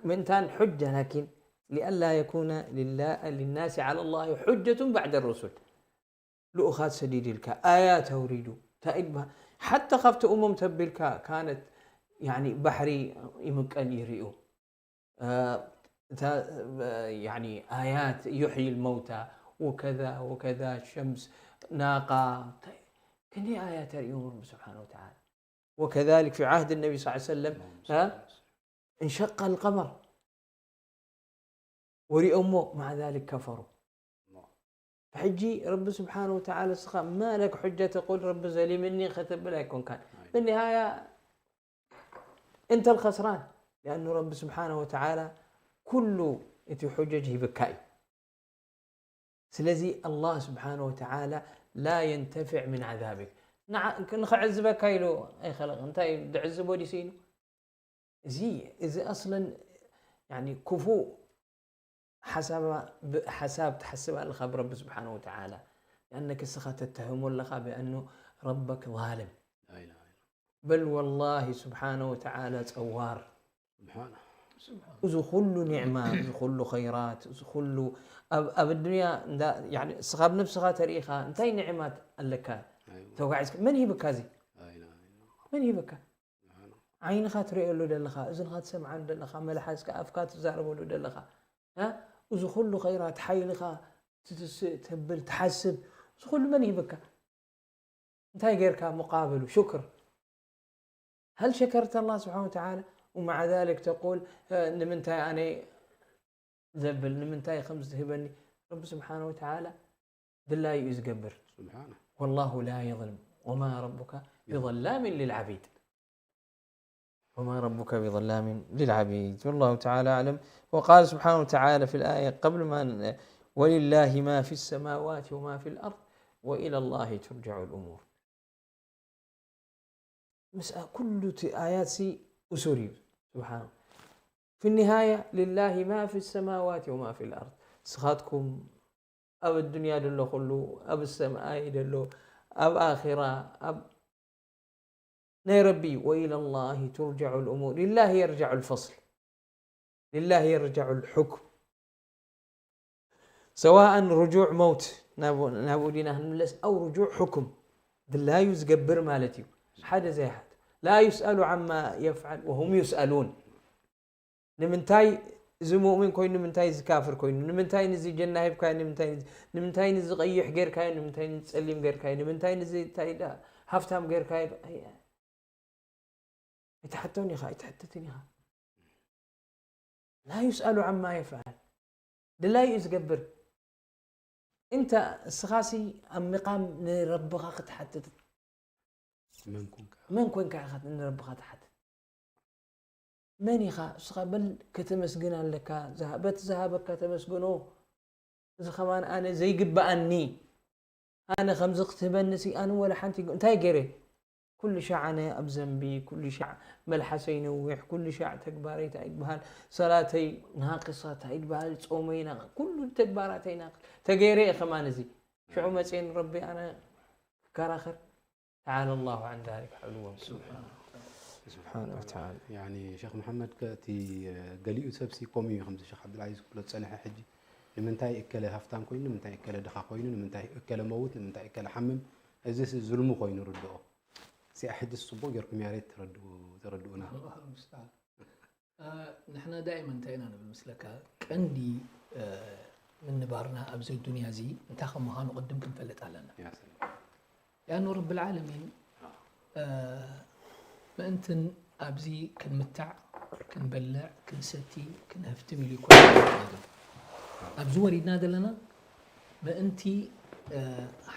ምእንታን ሑጃ ላኪን ሊአላ የኩነ ሊላ- ሊናሲ ዓላ ላሂ ሑጀቱን ባዕደ ሩሱል። ልኡኻት ሰዲድልካ ኣያት ኣውሪዱ እንታይ ኢልባ ሓታ ካብቲ እሞም ተቢልካ ካነት ያኒ ባሕሪ ይምቀል ይርእዩ እታ ያኒ ኣያት ዩሕይ ልመውታ ወከዛ ወከዛ ሸምስ ናቃ እንታይ ክንደይ ኣያት ኣርእዮም ረቢ ስብሓን ወተዓላ። وكذلك في عهد النبي صلى الله عليه وسلم انشق القمر ወሪኦሞ مع ذلك كفروا ሕጂ ረቢ ስብሓን ወተዓላ እስኻ ማለክ ሑጃ ተቁል ረቢ ዘሊምኒ ከተብል ኣይኮንካን بالنهاية انت الخسران لأنه ረቢ ስብሓን ወተዓላ ኩሉ እቲ ሑጀጅ ሂብካ እዩ ስለዚ ኣላህ ስብሓን ወተዓላ لا ينتفع من عذابك ንኸዕዝበካ ኢሉ ኣይኸለቕ እንታይ ድዕዝቦ ዲስ ኢሉ እዚ እዚ ኣስለን ያኒ ክፉእ ሓሳብ ትሓስብ ኣለኻ ብረቢ ስብሓን ወተዓላ ያነ ክስኻ ተተህሞ ኣለኻ ብኣኑ ረበክ ዛልም በል ወላሂ ስብሓነ ወተዓላ ፀዋር እዚ ኩሉ ኒዕማ እዚ ኩሉ ኸይራት እዚ ኩሉ ኣብ ኣዱንያ እስኻ ብነብስኻ ተሪኢኻ እንታይ ኒዕማት ኣለካ ተጓዒዝካ መን ሂብካ እዚ መን ሂብካ ዓይንኻ ትሪኦሉ ዘለኻ እዝንኻ ትሰምዓሉ ዘለኻ መልሓስካ ኣፍካ ትዛረበሉ ዘለኻ እዚ ኩሉ ኸይራት ሓይልኻ ትትስእ ተብል ትሓስብ እዚ ኩሉ መን ሂብካ እንታይ ጌርካ ሙቃብሉ ሽክር هل شكرت الله سبحانه وتعالى ومع ذلك تقول ንምንታይ ኣነ ዘብል ንምንታይ ከምዚ ትህበኒ ረቢ ስብሓን ወተዓላ ድላዩ እዩ ዝገብር والله لا يظلم وما ربك بظلام للعبيد وما ربك بظلام للعبيد والله تعالى أعلم وقال سبحانه وتعالى في الآية قبل ما ولله ما في السماوات وما في الأرض وإلى الله ترجع الأمور ምስኣ ኩሉ እቲ ኣያት ሲ እሱር እዩ ስብሓን في النهاية لله ما في السماوات وما في الأرض ስኻትኩም ኣብ ኣዱንያ ደሎ ኩሉ ኣብ ሰማይ ደሎ ኣብ ኣራ ኣብ ናይ ረቢ وإلى الله ترجع الأمور لله يرجع الفصل لله يرجع الحكم سواء رجوع موت ናብኡ ዲና ክንምለስ أو رجوع حكم ድላዩ ዝገብር ማለት እዩ ሓደ ዘይሓት لا يسأل عما يفعل وهم يسألون ንምንታይ እዚ ሙእሚን ኮይኑ ንምንታይ እዚ ካፍር ኮይኑ ንምንታይ ንዚ ጀና ሂብካዮ ንምንታይ ንዚ ቀይሕ ጌርካዮ ንምንታይ ንዚ ጸሊም ጌርካዮ ንምንታይ ንዚ እንታይ ሃፍታም ጌርካ ኣይትሓቶን ኢኻ ኣይትሕተትን ኢኻ። ላ ዩስኣሉ ዓማ የፍዓል፣ ድላዩ እዩ ዝገብር። እንተ እስኻሲ ኣብ ምቓም ንረብኻ ክትሓትት መን ኮንካ መን ኮንካ ኢኻ ንረብኻ ትሓትት? መን ኢኻ እስኻ በል? ከተመስግን ኣለካ። በቲ ዝሃበካ ተመስግኖ። እዚ ከማን ኣነ ዘይግብኣኒ ኣነ ከምዚ ክትህበኒ ሲ ኣነ ወላ ሓንቲ እንታይ ገይረ? ኩሉ ሻዕ ኣነ ኣብ ዘንቢ፣ ኩሉ ሻዕ መልሓሰይ ነዊሕ፣ ኩሉ ሻዕ ተግባረይ እንታይ ይበሃል፣ ሰላተይ ናቂሳ እንታይ ይበሃል፣ ጾመይ ና ኩሉ ተግባራተይ ናቂ ተገይረ እየ ከማን እዚ ሽዑ መፅየ ንረቢ ኣነ ክከራኸር። تعالى الله عن ذلك علوا كبيرا. سبحانه وتعالى. يعني شيخ محمد كأتي قليو سبسي كومي خمسة شيخ عبد العزيز كله سنة حجي. ንምንታይ እከለ ሃፍታም ኮይኑ ንምንታይ እከለ ድኻ ኮይኑ ንምንታይ እከለ መውት ንምንታይ እከለ ሓምም? እዚ ዝልሙ ኮይኑ ርድኦ። ሲኣ ሕጅስ ጽቡቅ ጌርኩም ያሬት ተረድኡ ተረድኡና። ንሕና ዳይመን እንታይ ኢና ንብል ምስለካ ቀንዲ ምንባርና ኣብዚ ዱንያ እዚ እንታይ ከም ምዃኑ ቅድም ክንፈልጥ ኣለና። ሊኣኑ ረብ ልዓለሚን ምእንትን ኣብዚ ክንምታዕ ክንበልዕ ክንሰቲ ክንህፍትም ኢሉ ይኮ ኣብዚ ወሪድና ዘለና ምእንቲ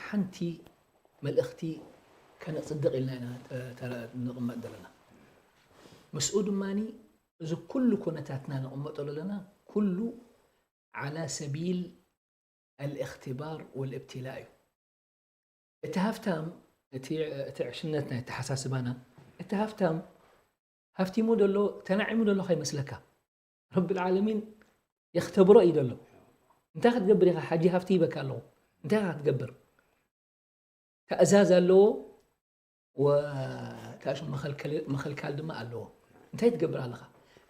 ሓንቲ መልእኽቲ ከነፅድቕ ኢልና ኢና ንቕመጥ ዘለና። ምስኡ ድማ እዚ ኩሉ ኩነታትና ንቕመጦ ዘለና ኩሉ ዓላ ሰቢል ኣልእኽትባር ወልእብትላእ እዩ። እቲ ሃፍታም እቲ ዕሽነት ናይ ኣተሓሳስባና እቲ ሃፍታም ሃፍቲሙ ዘሎ ተናዒሙ ዘሎ ከይመስለካ። ረብ ልዓለሚን የኽተብሮ እዩ ዘሎ። እንታይ ክትገብር ኢኻ? ሓጂ ሃፍቲ ይበካ ኣለኹ። እንታይ ኢኻ ክትገብር? ተእዛዝ ኣለዎ ወታሽ መኸልካል ድማ ኣለዎ። እንታይ ትገብር ኣለኻ?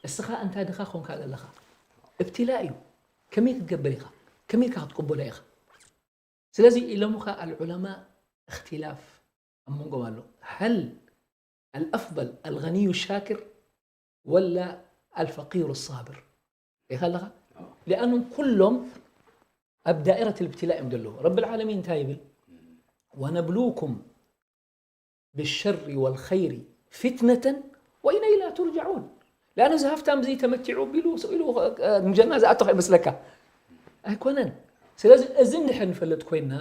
እስኻ እንታይ ድኻ ኮንካ ዘለኻ? እብትላ እዩ። ከመይ ክትገብር ኢኻ? ከመይ ኢልካ ክትቅበሎ ኢኻ? ስለዚ ኢሎምኻ ኣልዑለማ እክትላፍ ኣብ መንጎም ኣሎ። ሀል ኣልኣፍضል ኣልገኒዩ ሻክር ወላ ኣልፈቂሩ ሳብር? ሪኢኻ ኣለኻ? ሊኣኖም ኩሎም ኣብ ዳኢረት ልብትላ እዮም ዘለዉ። ረብ ልዓለሚን እንታይ ይብል? ወነብሉኩም ብሸሪ ወልኸይሪ ፊትነተን ወኢለይና ቱርጃዑን። ሊኣኑ እዚ ሃፍታም እዚ ተመቲዑ ቢሉ ስቕ ኢሉ ንጀና ዝኣቶ ከይመስለካ ኣይኮነን። ስለዚ እዚ እንድሕር ንፈልጥ ኮይንና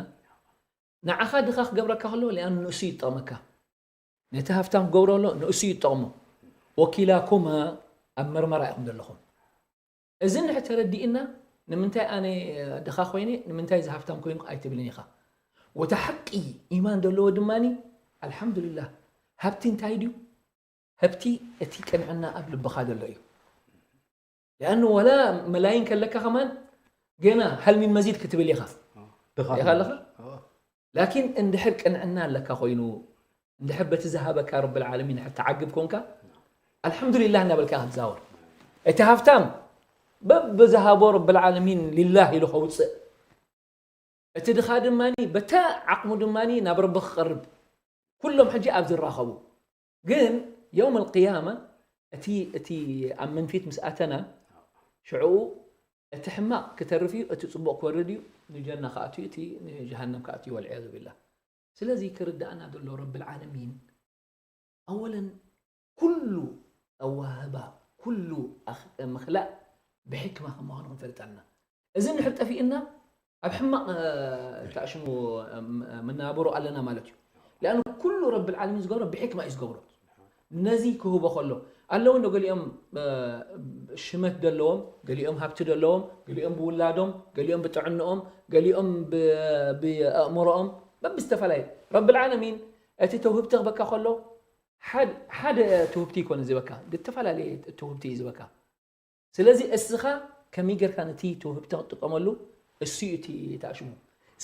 ንዓኻ ድኻ ክገብረካ ከሎ ሊኣኑ ንእሱ ይጠቕመካ። ነቲ ሃፍታም ክገብሮ ኣሎ ንእሱ ይጠቕሞ። ወኪላኩማ ኣብ መርመራ ኢኹም ዘለኹም። እዚ እንድሕር ተረዲእና ንምንታይ ኣነ ድኻ ኮይነ ንምንታይ እዚ ሃፍታም ኮይንኩ ኣይትብልን ኢኻ። ወታ ሓቂ ኢማን ዘለዎ ድማ ኣልሓምዱልላህ ሃብቲ እንታይ ድዩ? ሃብቲ እቲ ቅንዕና ኣብ ልብኻ ዘሎ እዩ። ሊኣኑ ወላ መላይን ከለካ ከማን ገና ሀል ሚን መዚድ ክትብል ኢኻ። ድኻ ኢኻ ኣለኻ? ላኪን እንድሕር ቅንዕና ኣለካ ኮይኑ እንድሕር በቲ ዝሃበካ ረብ ልዓለሚን እንድሕር ተዓግብ ኮንካ ኣልሓምዱሊላህ እናበልካ ክትዛወር። እቲ ሃፍታም በብዝሃቦ ረብ ልዓለሚን ሊላህ ኢሉ ከውፅእ፣ እቲ ድኻ ድማ በታ ዓቕሙ ድማ ናብ ረቢ ክቐርብ። ኩሎም ሕጂ ኣብ ዝራኸቡ ግን የውም ኣልቅያማ እቲ እቲ ኣብ መንፊት ምስ ኣተና ሽዕኡ እቲ ሕማቕ ክተርፍ እዩ፣ እቲ ፅቡቕ ክወርድ እዩ፣ ንጀና ክኣትዩ እቲ ንጀሃነም ክኣትዩ ወልዕያዙ ቢላህ። ስለዚ ክርዳእና ዘሎ ረብ ልዓለሚን ኣወለን ኩሉ ኣዋህባ ኩሉ ምኽላእ ብሕክማ ከም ምዃኑ ክንፈልጥ ኣለና። እዚ እንድሕር ጠፊእና ኣብ ሕማቕ ተኣሽሙ ምናብሮ ኣለና ማለት እዩ። ሊኣኑ ኩሉ ረብ ልዓለሚን ዝገብሮ ብሕክማ እዩ ዝገብሮ። ነዚ ክህቦ ከሎ ኣለዉ እንዶ ገሊኦም ሽመት ደለዎም፣ ገሊኦም ሃብቲ ደለዎም፣ ገሊኦም ብውላዶም፣ ገሊኦም ብጥዕንኦም፣ ገሊኦም ብኣእምሮኦም በብዝተፈላለየ ረብ ልዓለሚን እቲ ተውህብቲ ክበካ ከሎ ሓደ ትውህብቲ ይኮነ ዝበካ ዝተፈላለየ ትውህብቲ እዩ ዝበካ። ስለዚ እስኻ ከመይ ጌርካ ነቲ ትውህብቲ ክትጥቀመሉ እሱ እዩ እቲ ተኣሽሙ።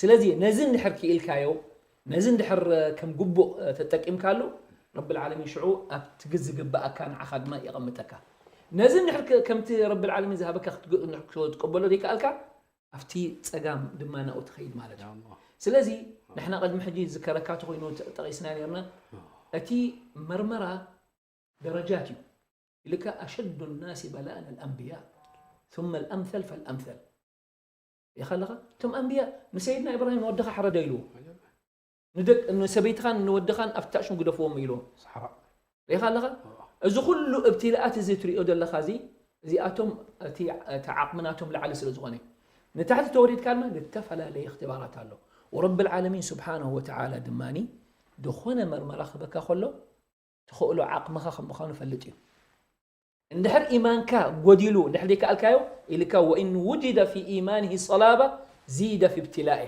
ስለዚ ነዚ እንድሕር ክኢልካዮ ነዚ እንድሕር ከም ግቡእ ተጠቂምካሉ ረብ ልዓለሚን ሽዑ ኣብቲ ግዝ ዝግብኣካ ንዓኻ ድማ የቐምጠካ። ነዚ እንድሕር ከምቲ ረብ ልዓለሚን ዝሃበካ ክትቀበሎ ዘይከኣልካ ኣብቲ ጸጋም ድማ ናብኡ ትኸይድ ማለት እዩ። ስለዚ ንሕና ቅድሚ ሕጂ ዝከረካ ተኮይኑ ጠቂስና ነርና እቲ መርመራ ደረጃት እዩ ኢልካ ኣሸዱ ናሲ በላእን ኣልኣንብያ ثم الأمثل فالأمثل ኢኻ ኣለኻ እቶም ኣንብያ ንሰይድና ኢብራሂም ወድኻ ሕረዶ ኢልዎ ንደቅ ንሰበይትኻን ንወድኻን ኣብቲ ታሽሙ ግደፍዎም ኢልዎም። ሰሓራ ሪኢኻ ኣለኻ? እዚ ኩሉ እብትላኣት እዚ ትሪኦ ዘለኻ እዚ እዚኣቶም እቲ እቲ ዓቕሚ ናቶም ላዕሊ ስለ ዝኾነ እዩ። ንታሕቲ ተወሪድካ ድማ ዝተፈላለየ እኽትባራት ኣሎ። ወረብል ዓለሚን ስብሓነሁ ወተዓላ ድማኒ ዝኾነ መርመራ ክህበካ ከሎ ትኽእሎ ዓቕምኻ ከም ምዃኑ ፈልጥ እዩ። እንድሕር ኢማንካ ጎዲሉ እንድሕር ዘይከኣልካዮ ኢልካ ወኢን ውጅደ ፊ ኢማኒሂ ሰላባ ዚደ ፊ ብትላኤ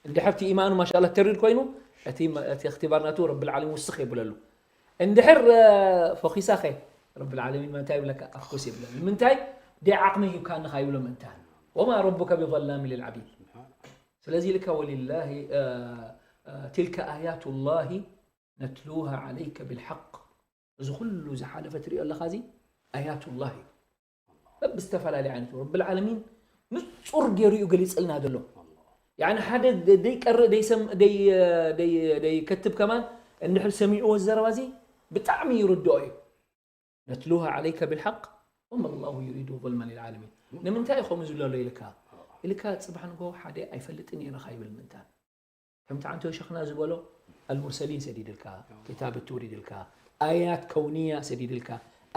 እንድሕር እቲ ኢማኑ ማሻላ ተሪር ኮይኑ እቲ እቲ እክትባር ናቱ ረብል ዓለሚን ውስኽ የብለሉ። እንድሕር ፎኺሳኸ ረብል ዓለሚን መን እንታይ ይብለካ ኣፍኩስ የብለሉ። ንምንታይ ደይ ዓቕሚ ሂብካ ንኻ ይብሎ ምእንታን ወማ ረቡከ ቢظላሚ ልልዓቢድ። ስለዚ ኢልካ ወሊላሂ ትልከ ኣያቱ ላሂ ነትሉሃ ዓለይከ ብልሓቅ። እዚ ኩሉ ዝሓለፈ ትሪኦ ኣለኻ እዚ ኣያቱላህ እዩ። በብዝተፈላለየ ዓይነት ረብል ዓለሚን ንጹር ገይሩ እዩ ገሊጽልና ዘሎ። ያኒ ሓደ ደይቀርእ ደይሰም ደይ ደይ ደይከትብ ከማን እንድሕር ሰሚዕዎ ዘረባ እዚ ብጣዕሚ ይርድኦ እዩ። ነትሉሃ ዓለይከ ብልሓቅ ወማ ላሁ ዩሪዱ ظልመን ልልዓለሚን። ንምንታይ እዩ ከምኡ ዝብሎ ኣሎ ኢልካ ኢልካ ጽባሕ ንጎ ሓደ ኣይፈልጥን እየ ኢኻ ይብል ምእንታን ከምቲ ዓንቶ ሸኽና ዝበሎ ኣልሙርሰሊን ሰዲድልካ፣ ክታብ ተውሪድልካ፣ ኣያት ከውንያ ሰዲድልካ፣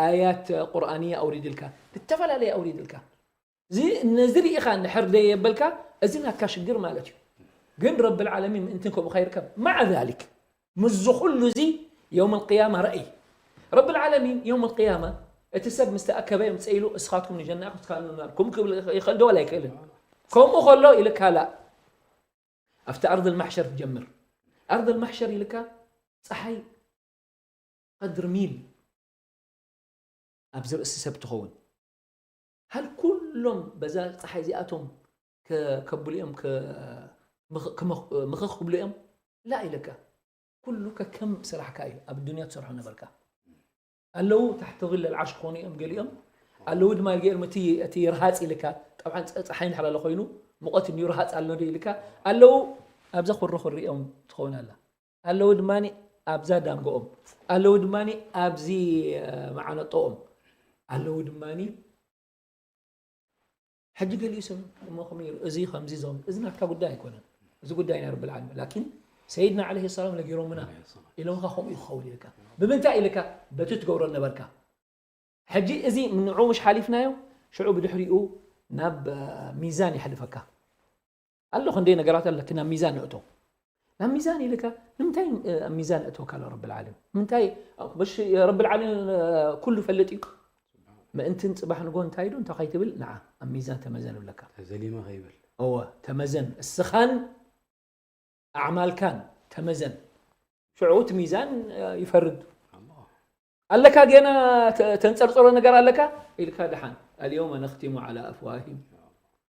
ኣያት ቁርኣንያ ኣውሪድልካ፣ ዝተፈላለየ ኣውሪድልካ። እዚ ነዚ ርኢኻ እንድሕር ደየበልካ እዚ ናትካ ሽግር ማለት እዩ። ግን ረብል ዓለሚን ምእንትን ከምኡ ካይርከብ ማዓ ዛሊክ ምስዚ ኩሉ እዚ የውም ልቅያማ ረእይ ረብል ዓለሚን የውም ልቅያማ እቲ ሰብ ምስ ተኣከበ የምፀ ኢሉ እስኻትኩም ንጀና ኢኹም ትካሉ ናር ኩም ክብል ይኽእል ዶ ወላ ኣይክእልን? ከምኡ ከሎ ኢልካ ላ ኣብቲ ኣርድ ልማሕሸር ትጀምር። ኣርድ ልማሕሸር ኢልካ ፀሓይ ቀድሪ ሚል ኣብዚ ርእሲ ሰብ ትኸውን። ሃል ኩሎም በዛ ፀሓይ እዚኣቶም ከብሉ እዮም ምኽኽ ክብሉ እዮም ላ ኢለካ። ኩሉ ከከም ስራሕካ እዩ ኣብ ዱንያ ትሰርሖ ነበርካ። ኣለዉ ታሕቲ ظل العرش ክኾኑ እዮም ገሊኦም ኣለዉ ድማ ገይሮም እቲ እቲ ርሃፅ ኢልካ ጠብዓን ፀ- ፀሓይ እንድሕር ኣሎ ኮይኑ ሙቐት እንድዩ ርሃፅ ኣሎ ዶ ኢልካ ኣለዉ ኣብዛ ኩሪ ኩሪኦም ትኸውን ኣላ ኣለዉ ድማ ኣብዛ ዳንጎኦም ኣለዉ ድማ ኣብዚ እ፣ መዓነጦኦም ኣለዉ ድማ ሕጂ ገሊኡ ሰብ እሞ ከመይ ይርኢ? እዚ ከምዚ ዞም እዚ ናትካ ጉዳይ ኣይኮነን። እዚ ጉዳይ ናይ ረብል ዓለሚን። ላኪን ሰይድና ዓለይሂ ሰላም ነጊሮምና ኢሎምካ ከምኡ እዩ ክኸውን ኢልካ። ብምንታይ ኢልካ? በቲ ትገብሮ ነበርካ። ሕጂ እዚ ንዑ ምሽ ሓሊፍናዮ ሽዑ ብድሕሪኡ ናብ እ፣ ሚዛን የሕልፈካ። ኣሎ ክንደይ ነገራት ኣለኪ ናብ ሚዛን ንእቶ። ናብ ሚዛን ኢልካ ንምንታይ እ፣ ኣብ ሚዛን እእትወካ ኣሎ ረብል ዓለሚን? ንምንታይ እ፣ በሽ ረብል ዓለሚን እ፣ ኩሉ ይፈልጥ እዩ። ምእንትን ጽባሕ ንጎ እንታይ ዶ እንታይ ከይትብል ንዓ ኣብ ሚዛን ተመዘን ይብለካ። ተዘሊመ ከይብል እወ ተመዘን እስኻን ኣዕማልካን ተመዘን ሽዑ እቲ ሚዛን እ፣ ይፈርድ ኣለካ ገና ተ- ተንጸርጸሮ ነገር ኣለካ ኢልካ ደሓን اليوم نختم على أفواههم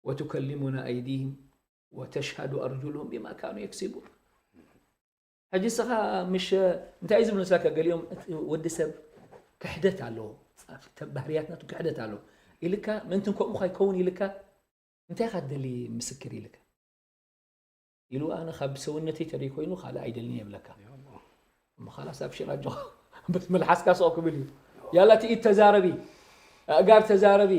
وتكلمنا أيديهم وتشهد أرجلهم بما كانوا يكسبون ሕጂ ስኻ ምሽ እንታይ እዩ ዝብል ንስካ ገሊኦም እቲ ወዲ ሰብ ክሕደት ኣለዎ ባህርያት ናቱ ክሕደት ኣለዎ ኢልካ ምእንትን ከምኡ ከይከውን ኢልካ እንታይ ኢኻ ትደሊ ምስክር ኢልካ ኢሉ ኣነ ካብ ሰውነተይ ተደይ ኮይኑ ካልእ ኣይደልን የብለካ እሞ ካላስ ኣብ ሽራጆ በቲ መልሓስካ ስቕ ክብል እዩ ያላ እቲ ኢድ ተዛረቢ ኣእጋር ተዛረቢ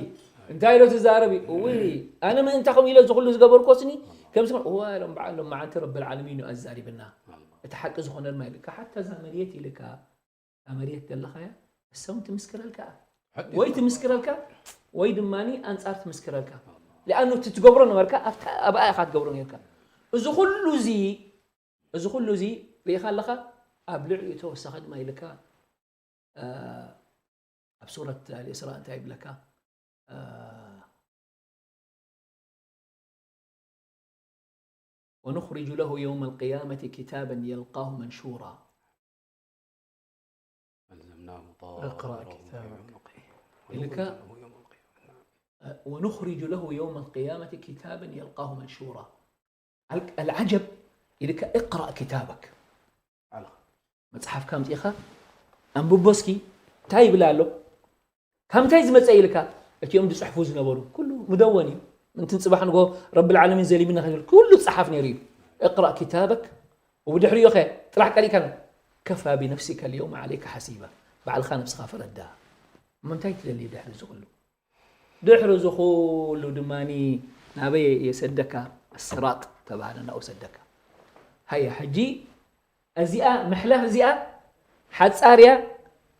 እንታይ ኢሎ ተዛረቢ እውይ ኣነ ምእንታ ከም ኢለ ዝኩሉ ዝገበርኮስኒ ከምዚ እዋ ኢሎም በዓሎም መዓንቲ ረብል ዓለሚን እዩ ኣዛሪብና እቲ ሓቂ ዝኾነ ድማ ኢልካ ሓታ እዛ መርየት ኢልካ እታ መርየት ዘለኻያ እሰውን ትምስክረልካ ወይ ትምስክረልካ ወይ ድማ ኣንጻር ትምስክረልካ ሊኣኑ እቲ ትገብሮ ነበርካ ኣብኣ ኢኻ ትገብሮ ነርካ እዚ ኩሉ እዚ እዚ ኩሉ እዚ ርኢኻ ኣለኻ ኣብ ልዕሊኡ ተወሳኺ ድማ ኢልካ ኣብ ሱረት ኣልእስራ እንታይ ይብለካ ونخرج له يوم القيامة كتابا يلقاه منشورا ألزمناه اقرأ كتابك. إلك ونخرج له يوم القيامة كتابا يلقاه منشورا العجب إلك اقرأ كتابك መፅሓፍካ ኣምፂእኻ ኣንብቦ እስኪ እንታይ ይብል ኣሎ ካብ ምንታይ ዝመፀ ኢልካ እቲኦም ዝፅሕፉ ዝነበሩ ኩሉ ምደወን እዩ ምንትን ፅባሕ ንጎ ረብል ዓለሚን ዘሊምና ከብል ኩሉ ዝፅሓፍ ነይሩ እዩ اقرأ كتابك وبدحريو خير ጥራሕ ቀሊካ كفى بنفسك اليوم عليك حسيبا ባዕልኻ ነብስኻ ፈረዳ ምንታይ ትደሊ ድሕሪ እዚ ኩሉ ድሕሪ እዚ ኩሉ ድማ ናበይ የሰደካ ስራጥ ተባህለ ናብኡ ሰደካ ሃየ ሕጂ እዚኣ ምሕላፍ እዚኣ ሓጻር እያ፣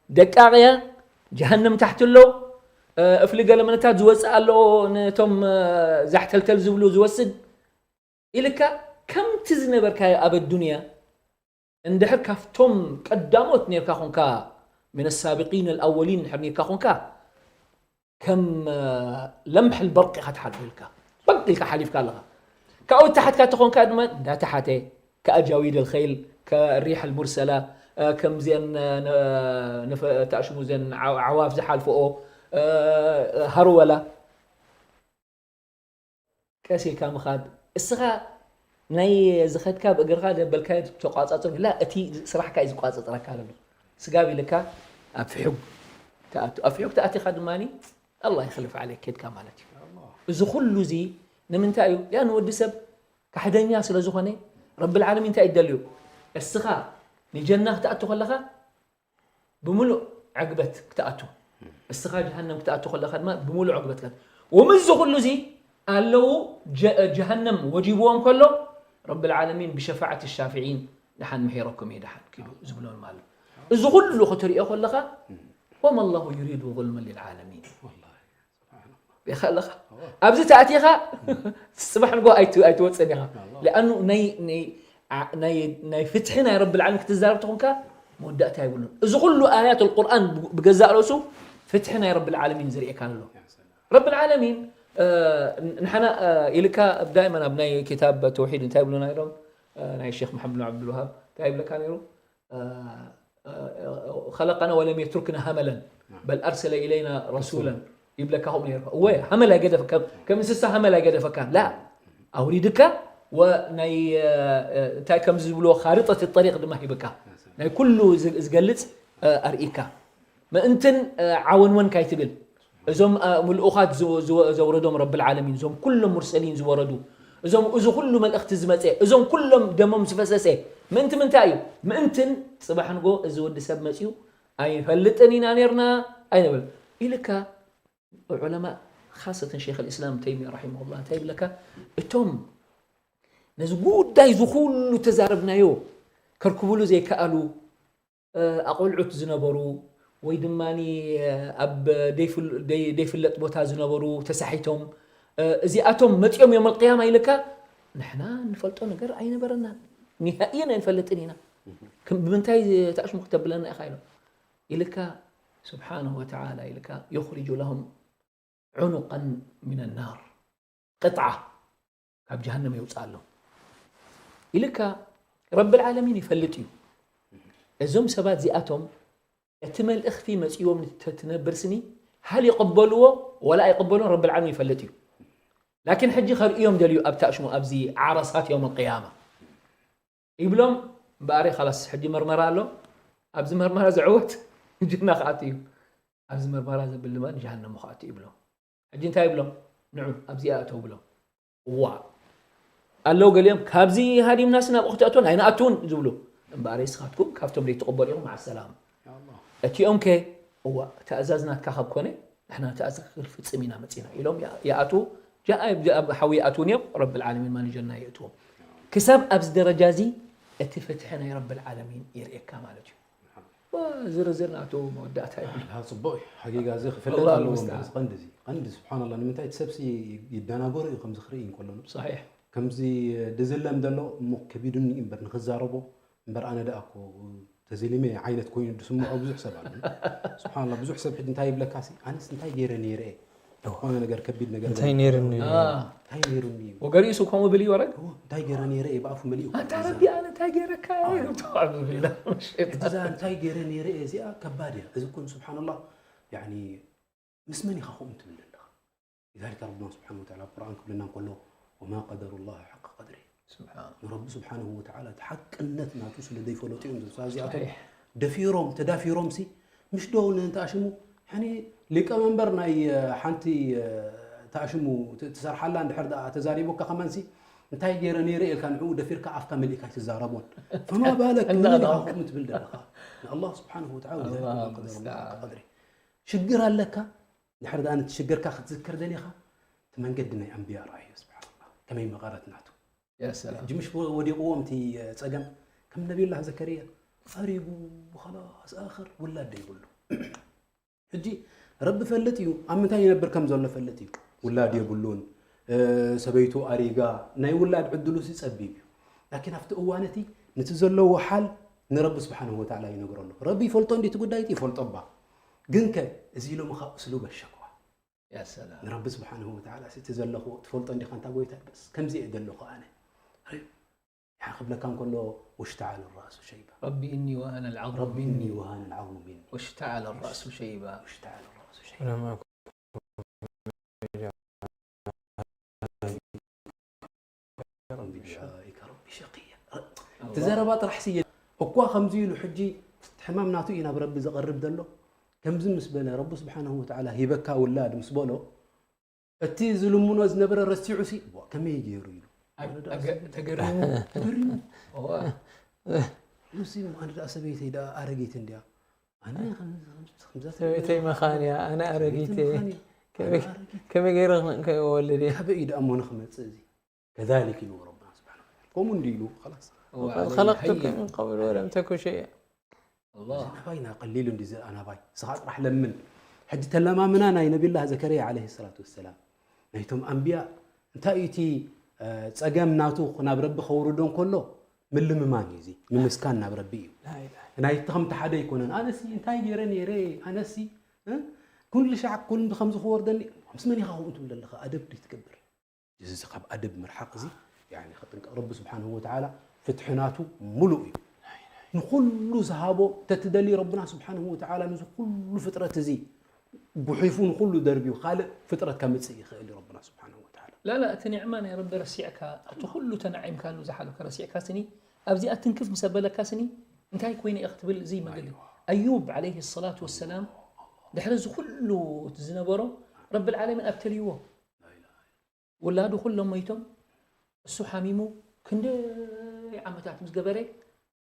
ደቃቕ እያ፣ ጀሃነም ታሕቲ ኣሎ፣ እ፣ እፍሊ ገለመለታት ዝወጽእ ኣሎ፣ ነቶም፣ እ፣ ዛሕተልተል ዝብሉ ዝወስድ ኢልካ ከምቲ ዝነበርካዮ ኣብ ኣዱንያ እንድሕር ካብቶም ቀዳሞት ኔርካ ኾንካ፣ من السابقين الأولين እንድሕር ኔርካ ኾንካ፣ ከም፣ እ፣ ለምሕ البرق ኢኻ ትሓልፎ ኢልካ። በቅ ኢልካ ሓሊፍካ ኣለኻ። ካብኡ ታሕትካ ተኾንካ ድማ እንዳተሓተ፣ كأجاويد الخيل، كالريح المرسلة، እ፣ ከምዚአን፣ እ፣ ነ-፣ ነፈ-፣ ተኣሽሙ ዘን ዓው-፣ ዓዋፍ ዝሓልፍኦ፣ እ፣ ሃርወላ። ቀስ ኢልካ ምኻድ። እስኻ ናይ ዝኸድካ ብእግርኻ ዘበልካዮ ተቋጻጽር፣ ላ፣ እቲ ስራሕካ እዩ ዝቋጻጽረካ ዘሎ። ስጋብ ኢልካ ኣብ ፍሑግ ትኣቱ። ኣብ ፍሑግ ተኣቲኻ ድማ ኣላህ ይኽልፍ ዓለይክ ከድካ ማለት እዩ። እዚ ኩሉ እዚ ንምንታይ እዩ? ሊኣን ወዲ ሰብ ካሕደኛ ስለ ዝኾነ ረብል ዓለሚን እንታይ እዩ ደልዩ? እስኻ ንጀና ክትኣቱ ከለኻ ብምሉእ ዕግበት ክትኣቱ፣ እስኻ ጀሃነም ክትኣቱ ከለኻ ድማ ብምሉእ ዕግበት ክትኣቱ። ወምዚ ኩሉ እዚ ኣለዉ ጀ-፣ ጀሃነም ወጂብዎም ከሎ ረብል ዓለሚን ብሸፋዓት ሻፊዒን ደሓን ምሒረኩም እየ ደሓን ኪዱ ዝብሎም ኣሎ። እዚ ኩሉ ክትሪኦ ከለኻ وما الله يريد ظلما للعالمين. ወላሂ፣ ሱብሓነላህ። ኢኻ ኣለኻ። እዋ። ኣብዚ ተኣቲኻ ጽባሕ ንጎ ኣይት-፣ ኣይትወጽእን ኢኻ። ኣላህ። ለኣኑ ናይ፣ ናይ፣ ዓ-፣ ናይ፣ ናይ ፍትሒ ናይ ረብል ዓለሚን ክትዛረብ ተኾንካ መወዳእታ የብሉን። እዚ ኩሉ ኣያት ቁርኣን ብ-፣ ብገዛእ ርእሱ ፍትሒ ናይ ረብል ዓለሚን ዝርእየካ ኣሎ። ያ ሰላም። ረብል ዓለሚን፣ እ፣ ንሕና፣ እ፣ ኢልካ ዳይመን ኣብ ናይ ክታብ ተውሒድ እንታይ ይብሉና ነይሮም? እ፣ ናይ ሼኽ መሓመድ ብን ዓብዱልወሃብ እንታይ ይብለካ ነይሩ? እ፣ እ፣ خلقنا ولم يتركنا هملا بل أرسل إلينا رسولا ይብለካ። ከምኡ ነይሩ። እወ፣ ሃመል ኣይገደፈ-፣ ከም፣ ከም እንስሳ ሃመል ኣይገደፈካን። ላ፣ ኣውሪድካ ወ-፣ ናይ፣ እ፣ እ፣ እንታይ ከም ዝብልዎ፣ خارطة الطريق ድማ ሂብካ። ናይ ኩሉ ዝ-፣ ዝገልጽ፣ እ፣ ኣርኢካ። ምእንትን፣ እ፣ ዓወንወን ካይትብል። እዞም፣ እ፣ ምልኡኻት ዝወ-፣ ዝወ-፣ ዘውረዶም ረብል ዓለሚን፣ እዞም ኩሎም ሙርሰሊን ዝወረዱ፣ እዞም፣ እዚ ኩሉ መልእኽቲ ዝመጸ፣ እዞም ኩሎም ደሞም ዝፈሰሰ፣ ምእንቲ ምንታይ እዩ? ምእንትን ጽባሕ ንጎ እዚ ወዲ ሰብ መጺኡ ኣይንፈልጥን ኢና ኔርና ኣይንብል ኢልካ። ዑለማ፣ ኻሰተን ሼኽ ኣልእስላም ተይሚያ ረሒመሁላህ እንታይ ይብለካ? እቶም ነዚ ጉዳይ እዚ ኩሉ ተዛረብናዮ ከርክብሉ ዘይከኣሉ፣ እ፣ ኣቆልዑት ዝነበሩ ወይ ድማ፣ እ፣ ኣብ ደይፍል-፣ ደይ-፣ ደይፍለጥ ቦታ ዝነበሩ ተሳሒቶም፣ እ፣ እዚኣቶም መጺኦም ዮም ኣልቅያማ ኢልካ፣ ንሕና እንፈልጦ ነገር ኣይነበረናን። ኒሃእየን ኣይንፈልጥን ኢና። ክም-፣ ብምንታይ ተኣሽሙ ክተብለና ኢኻ ኢሎም። ኢልካ ስብሓነሁ ወተዓላ ኢልካ يخرج لهم عنقا من النار ቅጥዓ ካብ ጀሃነም የውፅኣሎም ኢልካ ረብል ዓለሚን ይፈልጥ እዩ። እዞም ሰባት እዚኣቶም እቲ መልእኽቲ መፂዎም ተትነብር ስኒ ሃል ይቕበልዎ ወላ ኣይቕበልዎን ረብል ዓለሚን ይፈልጥ እዩ። ላኪን ሕጂ ከርእዮም ደልዩ ኣብቲ ኣሽሙ ኣብዚ ዓረሳት የውም ቅያማ ይብሎም እምበኣር ኻላስ ሕጂ መርመራ ኣሎ። ኣብዚ መርመራ ዝዕወት ጀና ክኣቱ እዩ። ኣብዚ መርመራ ዘብል ድማ ጀሃነም ክኣቱ ይብሎም። ሕጂ እንታይ ይብሎም? ንዑ ኣብዚኣ እተው ብሎም። እዋ ኣለዉ ገሊኦም ካብዚ ሃዲምናስ ናብኡ ክትኣትወን ኣይንኣትውን ዝብሉ እምበኣር እስኻትኩም ካብቶም ዘይትቕበሉ ኢኹም። መዓ ሰላም። እቲኦም ከ እዋ ትእዛዝ ናትካ ካብ ኮነ ንሕና ትእዛዝ ክንፍጽም ኢና መጺና ኢሎም ይኣ-፣ ይኣትዉ። ጃ-፣ ኣብ ሓዊ ይኣትዉ እዮም። ረብል ዓለሚን ማን ጀና የእትዎም። ክሳብ ኣብዚ ደረጃ እዚ እቲ ፍትሒ ናይ ረብል ዓለሚን ይርእየካ ማለት እዩ። ዝርዝር ናቱ መወዳእታ እዩ። ላ፣ ጽቡቕ እዩ። ሓቂቃ እዚ ክፍለጥ ኣለዎ። እምበር፣ እዚ ቀንዲ እዚ፣ ቀንዲ ስብሓንላ፣ ንምንታይ እቲ ሰብሲ ይደናገሩ እዩ ከምዚ ክርኢ እንከሎ ንሱ። ከምዚ ድዝለም ዘሎ እሞ ከቢዱኒ እዩ እምበር ንክዛረቦ እምበር ኣነ ደኣ እኮ ተዘሊመ ዓይነት ኮይኑ ዝስምዖ ብዙሕ ሰብ ኣሎ። ስብሓንላ፣ ብዙሕ ሰብ ሕጂ እንታይ ይብለካ ሲ፣ ኣነስ እንታይ ገይረ ነይረ እየ? ዝኾነ ነገር ከቢድ ነገር እንታይ ገይረ ነይርኒ እዩ? እንታይ ነይሩኒ እዩ? ወገሪሱ ከምኡ ብል እዩ ወረግ? እዎ፣ እንታይ ገይረ ነይረ እየ ብኣፉ መሊኡ ኣንታ ረቢ ኣነ እንታይ ገይረካ እየ? ኣዎ። እንታይ ገይረ ነይረ እየ እዚኣ ከባድ እያ። እዚ እኮ ስብሓንላ፣ ያኒ ምስ መን ኢኻ ከምኡ ትብል ዘለኻ? لذلك ربنا سبحانه وتعالى ኣብ ቁርኣን ክብለና እንከሎ وما قدروا الله حق قدره ንረቢ ስብሓንሁ ወተዓላ እቲ ሓቅነት ናቱ ስለ ዘይፈለጡ እዮም። እዚኣቶም ደፊሮም ተዳፊሮም ሲ ምሽ ዶ ንእንተ ኣሽሙ ሕኒ ሊቀመንበር ናይ ሓንቲ ተኣሽሙ ትሰርሓላ እንድሕር ደኣ ተዛሪቡካ ከማን ሲ እንታይ ገይረ ነይረ ኢልካ ንዕኡ ደፊርካ ኣፍካ መሊእካ ኣይትዛረቦን። فما بالك ንመን ኢኻ ከምኡ ትብል ዘለኻ? ንኣላህ ስብሓንሁ ወተዓላ። لذلك وما قدروا الله حق قدره ሽግር ኣለካ ድሕር ደኣ ነቲ ሽግርካ ክትዝክር ደሊኻ እቲ መንገዲ ናይ ኣንብያ ረኣዮ። ስብሓንላ ከመይ መቐረት ናቱ። ሕጂ ምሽ ወዲቕዎም እቲ ጸገም ከም ነቢዩላህ ዘከርያ ኣሪጉ፣ ኸላስ ኣኽር ውላድ ዘይብሉ። ሕጂ ረቢ ፈልጥ እዩ፣ ኣብ ምንታይ ይነብር ከም ዘሎ ፈልጥ እዩ። ውላድ የብሉን፣ እ፣ ሰበይቱ ኣሪጋ፣ ናይ ውላድ ዕድሉ ሲ ጸቢብ እዩ። ላኪን ኣብቲ እዋን እቲ ነቲ ዘለዎ ሓል ንረቢ ስብሓንሁ ወተዓላ ይነግሮ ኣሎ። ረቢ ይፈልጦ እንዲ እቲ ጉዳይ እቲ ይፈልጦ እባ። ግን ከ እዚ ኢሎም ኻ እስሉበ ሸክዋ። ያ ሰላም። ንረቢ ስብሓንሁ ወተዓላ ሲ እቲ ዘለኹ ትፈልጦ እንዲኻ እንታ ጎይታ በስ ከምዚ እየ ዘለኹ ኣነ። ርእ፣ ያኒ ክብለካ እንከሎ ወሽተዓለ ራእሱ ሸይባ። رب إني وهن العظم رب إني مني وهن العظم مني واشتعل الرأس شيبا. واشتعل الرأس شيبا. ዑለማእ ቢጃኢከ ረቢ ሸቅያ። እቲ ዘረባ ጥራሕ ስየ እኳ ከምዚ ኢሉ ሕጂ ሕማም ናቱ እዩ ናብ ረቢ ዝቐርብ ዘሎ። ከምዚ ምስ በለ ረቢ ስብሓንሁ ወተዓላ ሂበካ ውላድ ምስ በሎ እቲ ዝልምኖ ዝነበረ ረሲዑ ሲ ዋ፣ ከመይ ገይሩ ኢሉ ኣይ፣ ኣገ-፣ ተገሪሙ። ተገሪሙ። እዋ። ሉሲ ኣነ ደኣ ሰበይተይ ደኣ ኣረጊት እንድያ። ኣነ ከም-፣ ከም-፣ ከምዛ ሰበይተይ መኻን እያ፣ ኣነ ኣረጊት እየ። መኻን እያ። ከመይ-፣ ኣነ ኣረጊት። ከመይ ገይረ ክወልድ እየ? ካበይ እዩ ደኣ እሞ ንኽመጽእ እዚ? ከዛሊክ ኢሉ ረብና ስብሓነ ወተዓላ። ከምኡ እንዲ ኢሉ፣ ኸላስ። እዋ፣ ከለቅቱኩም ምን ቀብል ወለም ተኩ ሸይኣ። ኣላህ። እዚ ናባይ ና ቀሊሉ እንዲ ዝኣ ናባይ። ንስኻ ጥራሕ ለምን። ሕጂ ተለማምና ናይ ነቢላህ ዘከርያ ዓለይሂ ሰላቱ ወሰላም። ናይቶም ኣንብያ እንታይ እዩ እቲ፣ እ፣ ጸገም ናቱ ናብ ረቢ ከውርዶ እንከሎ ምልምማን እዩ እዚ። ምምስካን ናብ ረቢ እዩ። ላኢላሃ። ናይቲ ከምቲ ሓደ ኣይኮነን። ኣነሲ እንታይ ገይረ ነይረ? ኣነሲ፣ እ? ኩሉ ሻዕ ኩሉ ከምዚ ክወርደኒ? ምስ መን ኢኻ ከምኡ ትብል ዘለኻ? ኣደብ ድዩ ትገብር? እዚ ካብ ኣደብ ምርሓቕ እዚ፣ ያኒ፣ ክጥንቀቕ። ረቢ ስብሓንሁ ወተዓላ ፍትሒ ናቱ ሙሉእ እዩ። ንኹሉ ዝሃቦ ተትደሊ ረብና ስብሓንሁ ወተዓላ ነዚ ኩሉ ፍጥረት እዚ ጉሒፉ ንኹሉ ደርብዩ ካልእ ፍጥረት ከምጽእ ይኽእል እዩ ረብና ስብሓንሁ ወተዓላ። ላላ፣ እቲ ኒዕማ ናይ ረቢ ረሲዕካ፣ እቲ ኩሉ ተናዒምካሉ ዝሓለፈ ረሲዕካ ስኒ፣ ኣብዚኣ ትንክፍ ምስ ኣበለካ ስኒ፣ እንታይ ኮይነ ኢኻ ክትብል እዚ መገዲ። ኣይዋ። ኣዩብ ዓለይሂ ሰላቱ ወሰላም፣ ድሕሪ እዚ ኩሉ እቲ ዝነበሮ፣ ረብል ዓለሚን ኣብተልይዎ። ውላዱ ኩሎም ሞይቶም፣ እሱ ሓሚሙ ክንደይ ዓመታት ምስ ገበረ፣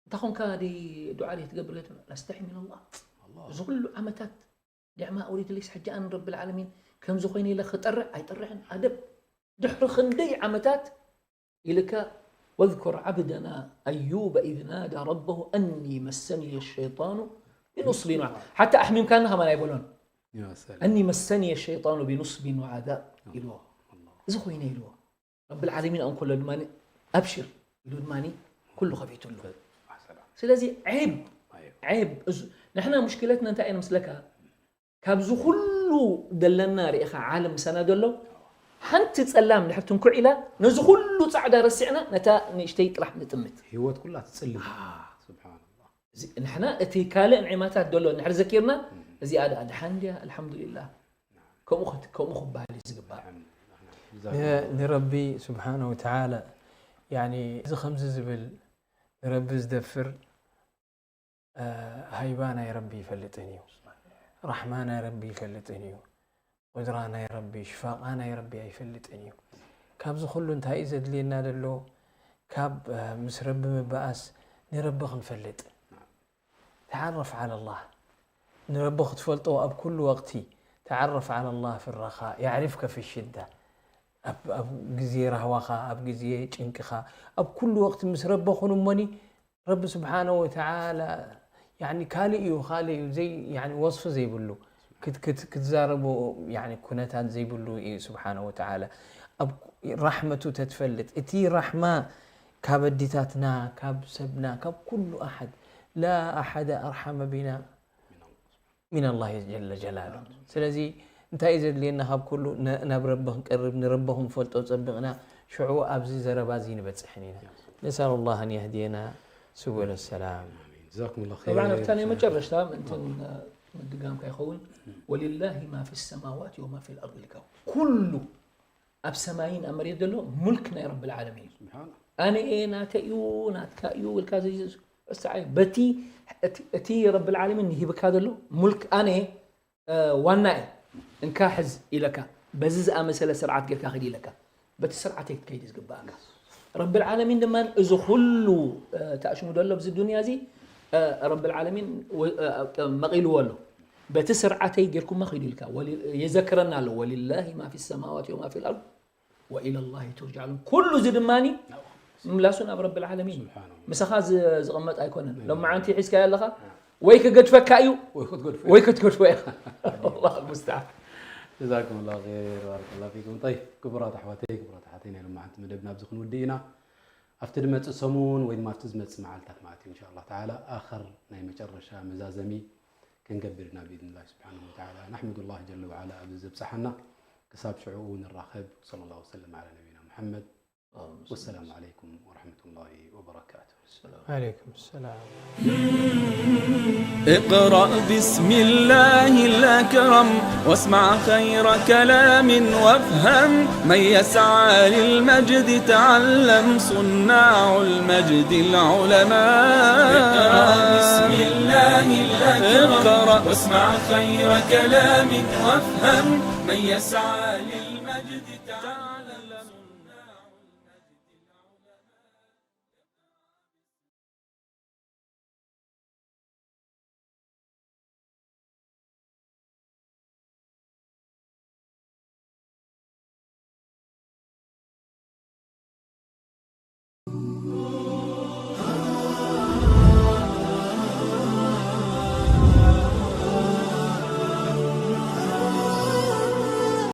እንታይ ኾንካ ደይ ዱዓ ደይ ትገብር? ገለ ነስተሒ ሚን ኣላህ። ኣላህ። እዚ ኩሉ ዓመታት ኒዕማ ኣውሪድለይስ፣ ሕጂ ኣነ ረብል ዓለሚን ከምዚ ኮይነ ኢለ ክጠርዕ ኣይጠርዕን። ኣደብ። ድሕሪ ክንደይ ዓመታት ኢልካ፣ ወዝኩር ዓብደና ኣዩበ ኢዝ ናዳ ረበሁ ኣኒ መሰንየ ሸይጣኑ ቢኑስቢን ወዓ-፣ ሓታ ኣሕሚምካኒ ከማን ኣይበሎን። ያ ሰላም። ኣኒ መሰንየ ሸይጣኑ ቢኑስቢን ወዓዛብ ኢልዎ። ኣላህ። እዚ ኮይነ ኢልዎ። ረብል ዓለሚን ኣብኡ እንከሎ ድማ፣ ኣብሽር ኢሉ ድማ ኩሉ ከፊቱሉ። ሰላም። ስለዚ ዔብ፣ ኣዮ። ዔብ፣ እዚ፣ ንሕና ሙሽኪለትና እንታይ እዩ መስለካ? ካብዚ ኩሉ ዘለና ርኢኻ ዓለም ምሳና ዘሎ፣ ሓንቲ ጸላም ድሕር ትንኩዕ ኢላ፣ ነዚ ኩሉ ጻዕዳ ረሲዕና፣ ነታ ንእሽተይ ጥራሕ ንጥምት። ህይወት ኩላ ትጽልም። ኣዎ። ስብሓንላህ። እዚ፣ ንሕና እቲ ካልእ ንዒማታት ዘሎ እንድሕር ዘኪርና፣ እም። እዚኣ ደኣ ደሓን ድያ? ኣልሓምዱሊላህ። ከምኡ ክት-፣ ከምኡ ክበሃል እዩ ዝግባእ። ኣልሓምዱሊላህ። ን-፣ ንረቢ ስብሓነ ወተዓላ፣ ያኒ፣ እዚ ከምዚ ዝብል ንረቢ ዝደፍር፣ እ፣ ሃይባ ናይ ረቢ ይፈልጥን እዩ። ራሕማ ናይ ረቢ ይፈልጥን እዩ። ቁድራ ናይ ረቢ፣ ሽፋቓ ናይ ረቢ ኣይፈልጥን እዩ። ካብዚ ኩሉ እንታይ እዩ ዘድልየና ዘሎ? ካብ፣ እ፣ ምስ ረቢ ምበኣስ ንረቢ ክንፈልጥ። ተዓረፍ ዓለ ላህ። ንረቢ ክትፈልጦ ኣብ ኩሉ ወቕቲ። ተዓረፍ ዓለ ላህ ፊ ረኻ፣ የዕሪፍከ ፊ ሽዳ። ኣብ፣ ኣብ ግዜ ራህዋኻ፣ ኣብ ግዜ ጭንቅኻ፣ ኣብ ኩሉ ወቕቲ ምስ ረቢ ኩን እሞኒ፣ ረቢ ስብሓነሁ ወተዓላ፣ ያኒ፣ ካልእ እዩ፣ ካልእ እዩ፣ ዘይ-፣ ያኒ፣ ወስፊ ዘይብሉ፣ ክት-፣ ክት-፣ ክትዛረቦ፣ ያኒ፣ ኩነታት ዘይብሉ እዩ ስብሓነሁ ወተዓላ። ኣብ ራሕመቱ ተትፈልጥ፣ እቲ ራሕማ ካብ ኣዲታትና፣ ካብ ሰብና፣ ካብ ኩሉ ኣሓድ፣ ላ ኣሓደ ኣርሓመ ቢና ሚነላሂ ጀለ ጀላሉ። ስለዚ እንታይ እዩ ዘድልየና ካብ ኩሉ? ነ-፣ ናብ ረቢ ክንቀርብ፣ ንረቢ ክንፈልጦ ጸቢቕና፣ ሽዑ ኣብዚ ዘረባ እዚ ንበጽሕን ኢና። ነስኣሉ ላህ ኣን የህድየና ሱቡለ ሰላም። ጀዛኩሙላህ ኸይር። ጠብዓን ኣብታ ናይ መጨረሽታ ምእንትን ምድጋምካ ይኸውን። ወሊላሂ ማ ፊ ሰማዋት ወማ ፊል ኣርድ ኢልካ። ኩሉ ኣብ ሰማይን ኣብ መሬት ዘሎ ሙልክ ናይ ረብል ዓለሚን እዩ። ስብሓን። ኣነ እየ፣ ናተይ እዩ፣ ናትካ እዩ ኢልካ ዘይ-፣ ረስዓዮ። በቲ እቲ፣ እቲ ረብል ዓለሚን ሂብካ ዘሎ ሙልክ ኣነ እየ፣ እ፣ ዋና እየ፣ እንካ ሕዝ ኢለካ፣ በዚ ዝኣመሰለ ስርዓት ጌርካ ኺድ ኢለካ፣ በቲ ስርዓት እየ ክትከይድ እዩ ዝግብኣካ። ረብል ዓለሚን ድማ እዚ ኩሉ፣ እ፣ ተኣሽሙ ዘሎ ኣብዚ ዱንያ እዚ፣ እ፣ ረብል ዓለሚን ወ-፣ እ፣ እ፣ መቒልዎ ኣሎ። በቲ ስርዓተይ ጌርኩማ ኺዱ ኢልካ፣ ወሊ-፣ የዘክረና ኣሎ፣ ወሊላሂ ማ ፊ ሰማዋት ወማ ፊል ኣርድ ወኢለላሂ ቱርጃዕ ልኡሙር። ኩሉ እዚ ድማኒ ምምላሱ ናብ ረብል ዓለሚን እዩ። ምሳኻ ዝ- ዝቕመጥ ኣይኮነን። ሎም መዓንቲ ሒዝካዮ ኣለኻ፣ ወይ ክገድፈካ እዩ፣ ወይ ክትገድፎ ወይ ክትገድፎ ኢኻ። ኣላሁ ሙስተዓን። ጀዛኩም ላ ር ባረከላ ፊኩም። ጠይብ፣ ክቡራት ኣሕዋተይ፣ ክቡራት ኣሓተይ፣ ናይ ሎማዓንቲ መደብ ናብዚ ክንውድእ ኢና። ኣብቲ ዝመፅእ ሰሙን ወይ ድማ ኣብቲ ዝመፅእ መዓልታት ማለት እዩ እንሻላ ተዓላ ኣኸር ናይ መጨረሻ መዛዘሚ ክንገብር ኢና ብኢዝንላህ ስብሓንሁ ወተዓላ። ናሕመዱላህ ጀለ ወዓላ ኣብዚ ዘብፅሓና። ክሳብ ሽዑ ንራኸብ። ሰለላሁ ወሰለም ዓላ ነቢና ሙሐመድ። ወሰላሙ ዓለይኩም ወረሕመቱላሂ ወበረካቱ። عليكم السلام. اقرأ بسم الله الأكرم واسمع خير كلام وافهم من يسعى للمجد تعلم صناع المجد العلماء اقرأ بسم الله الأكرم اقرأ واسمع خير كلام وافهم من يسعى للمجد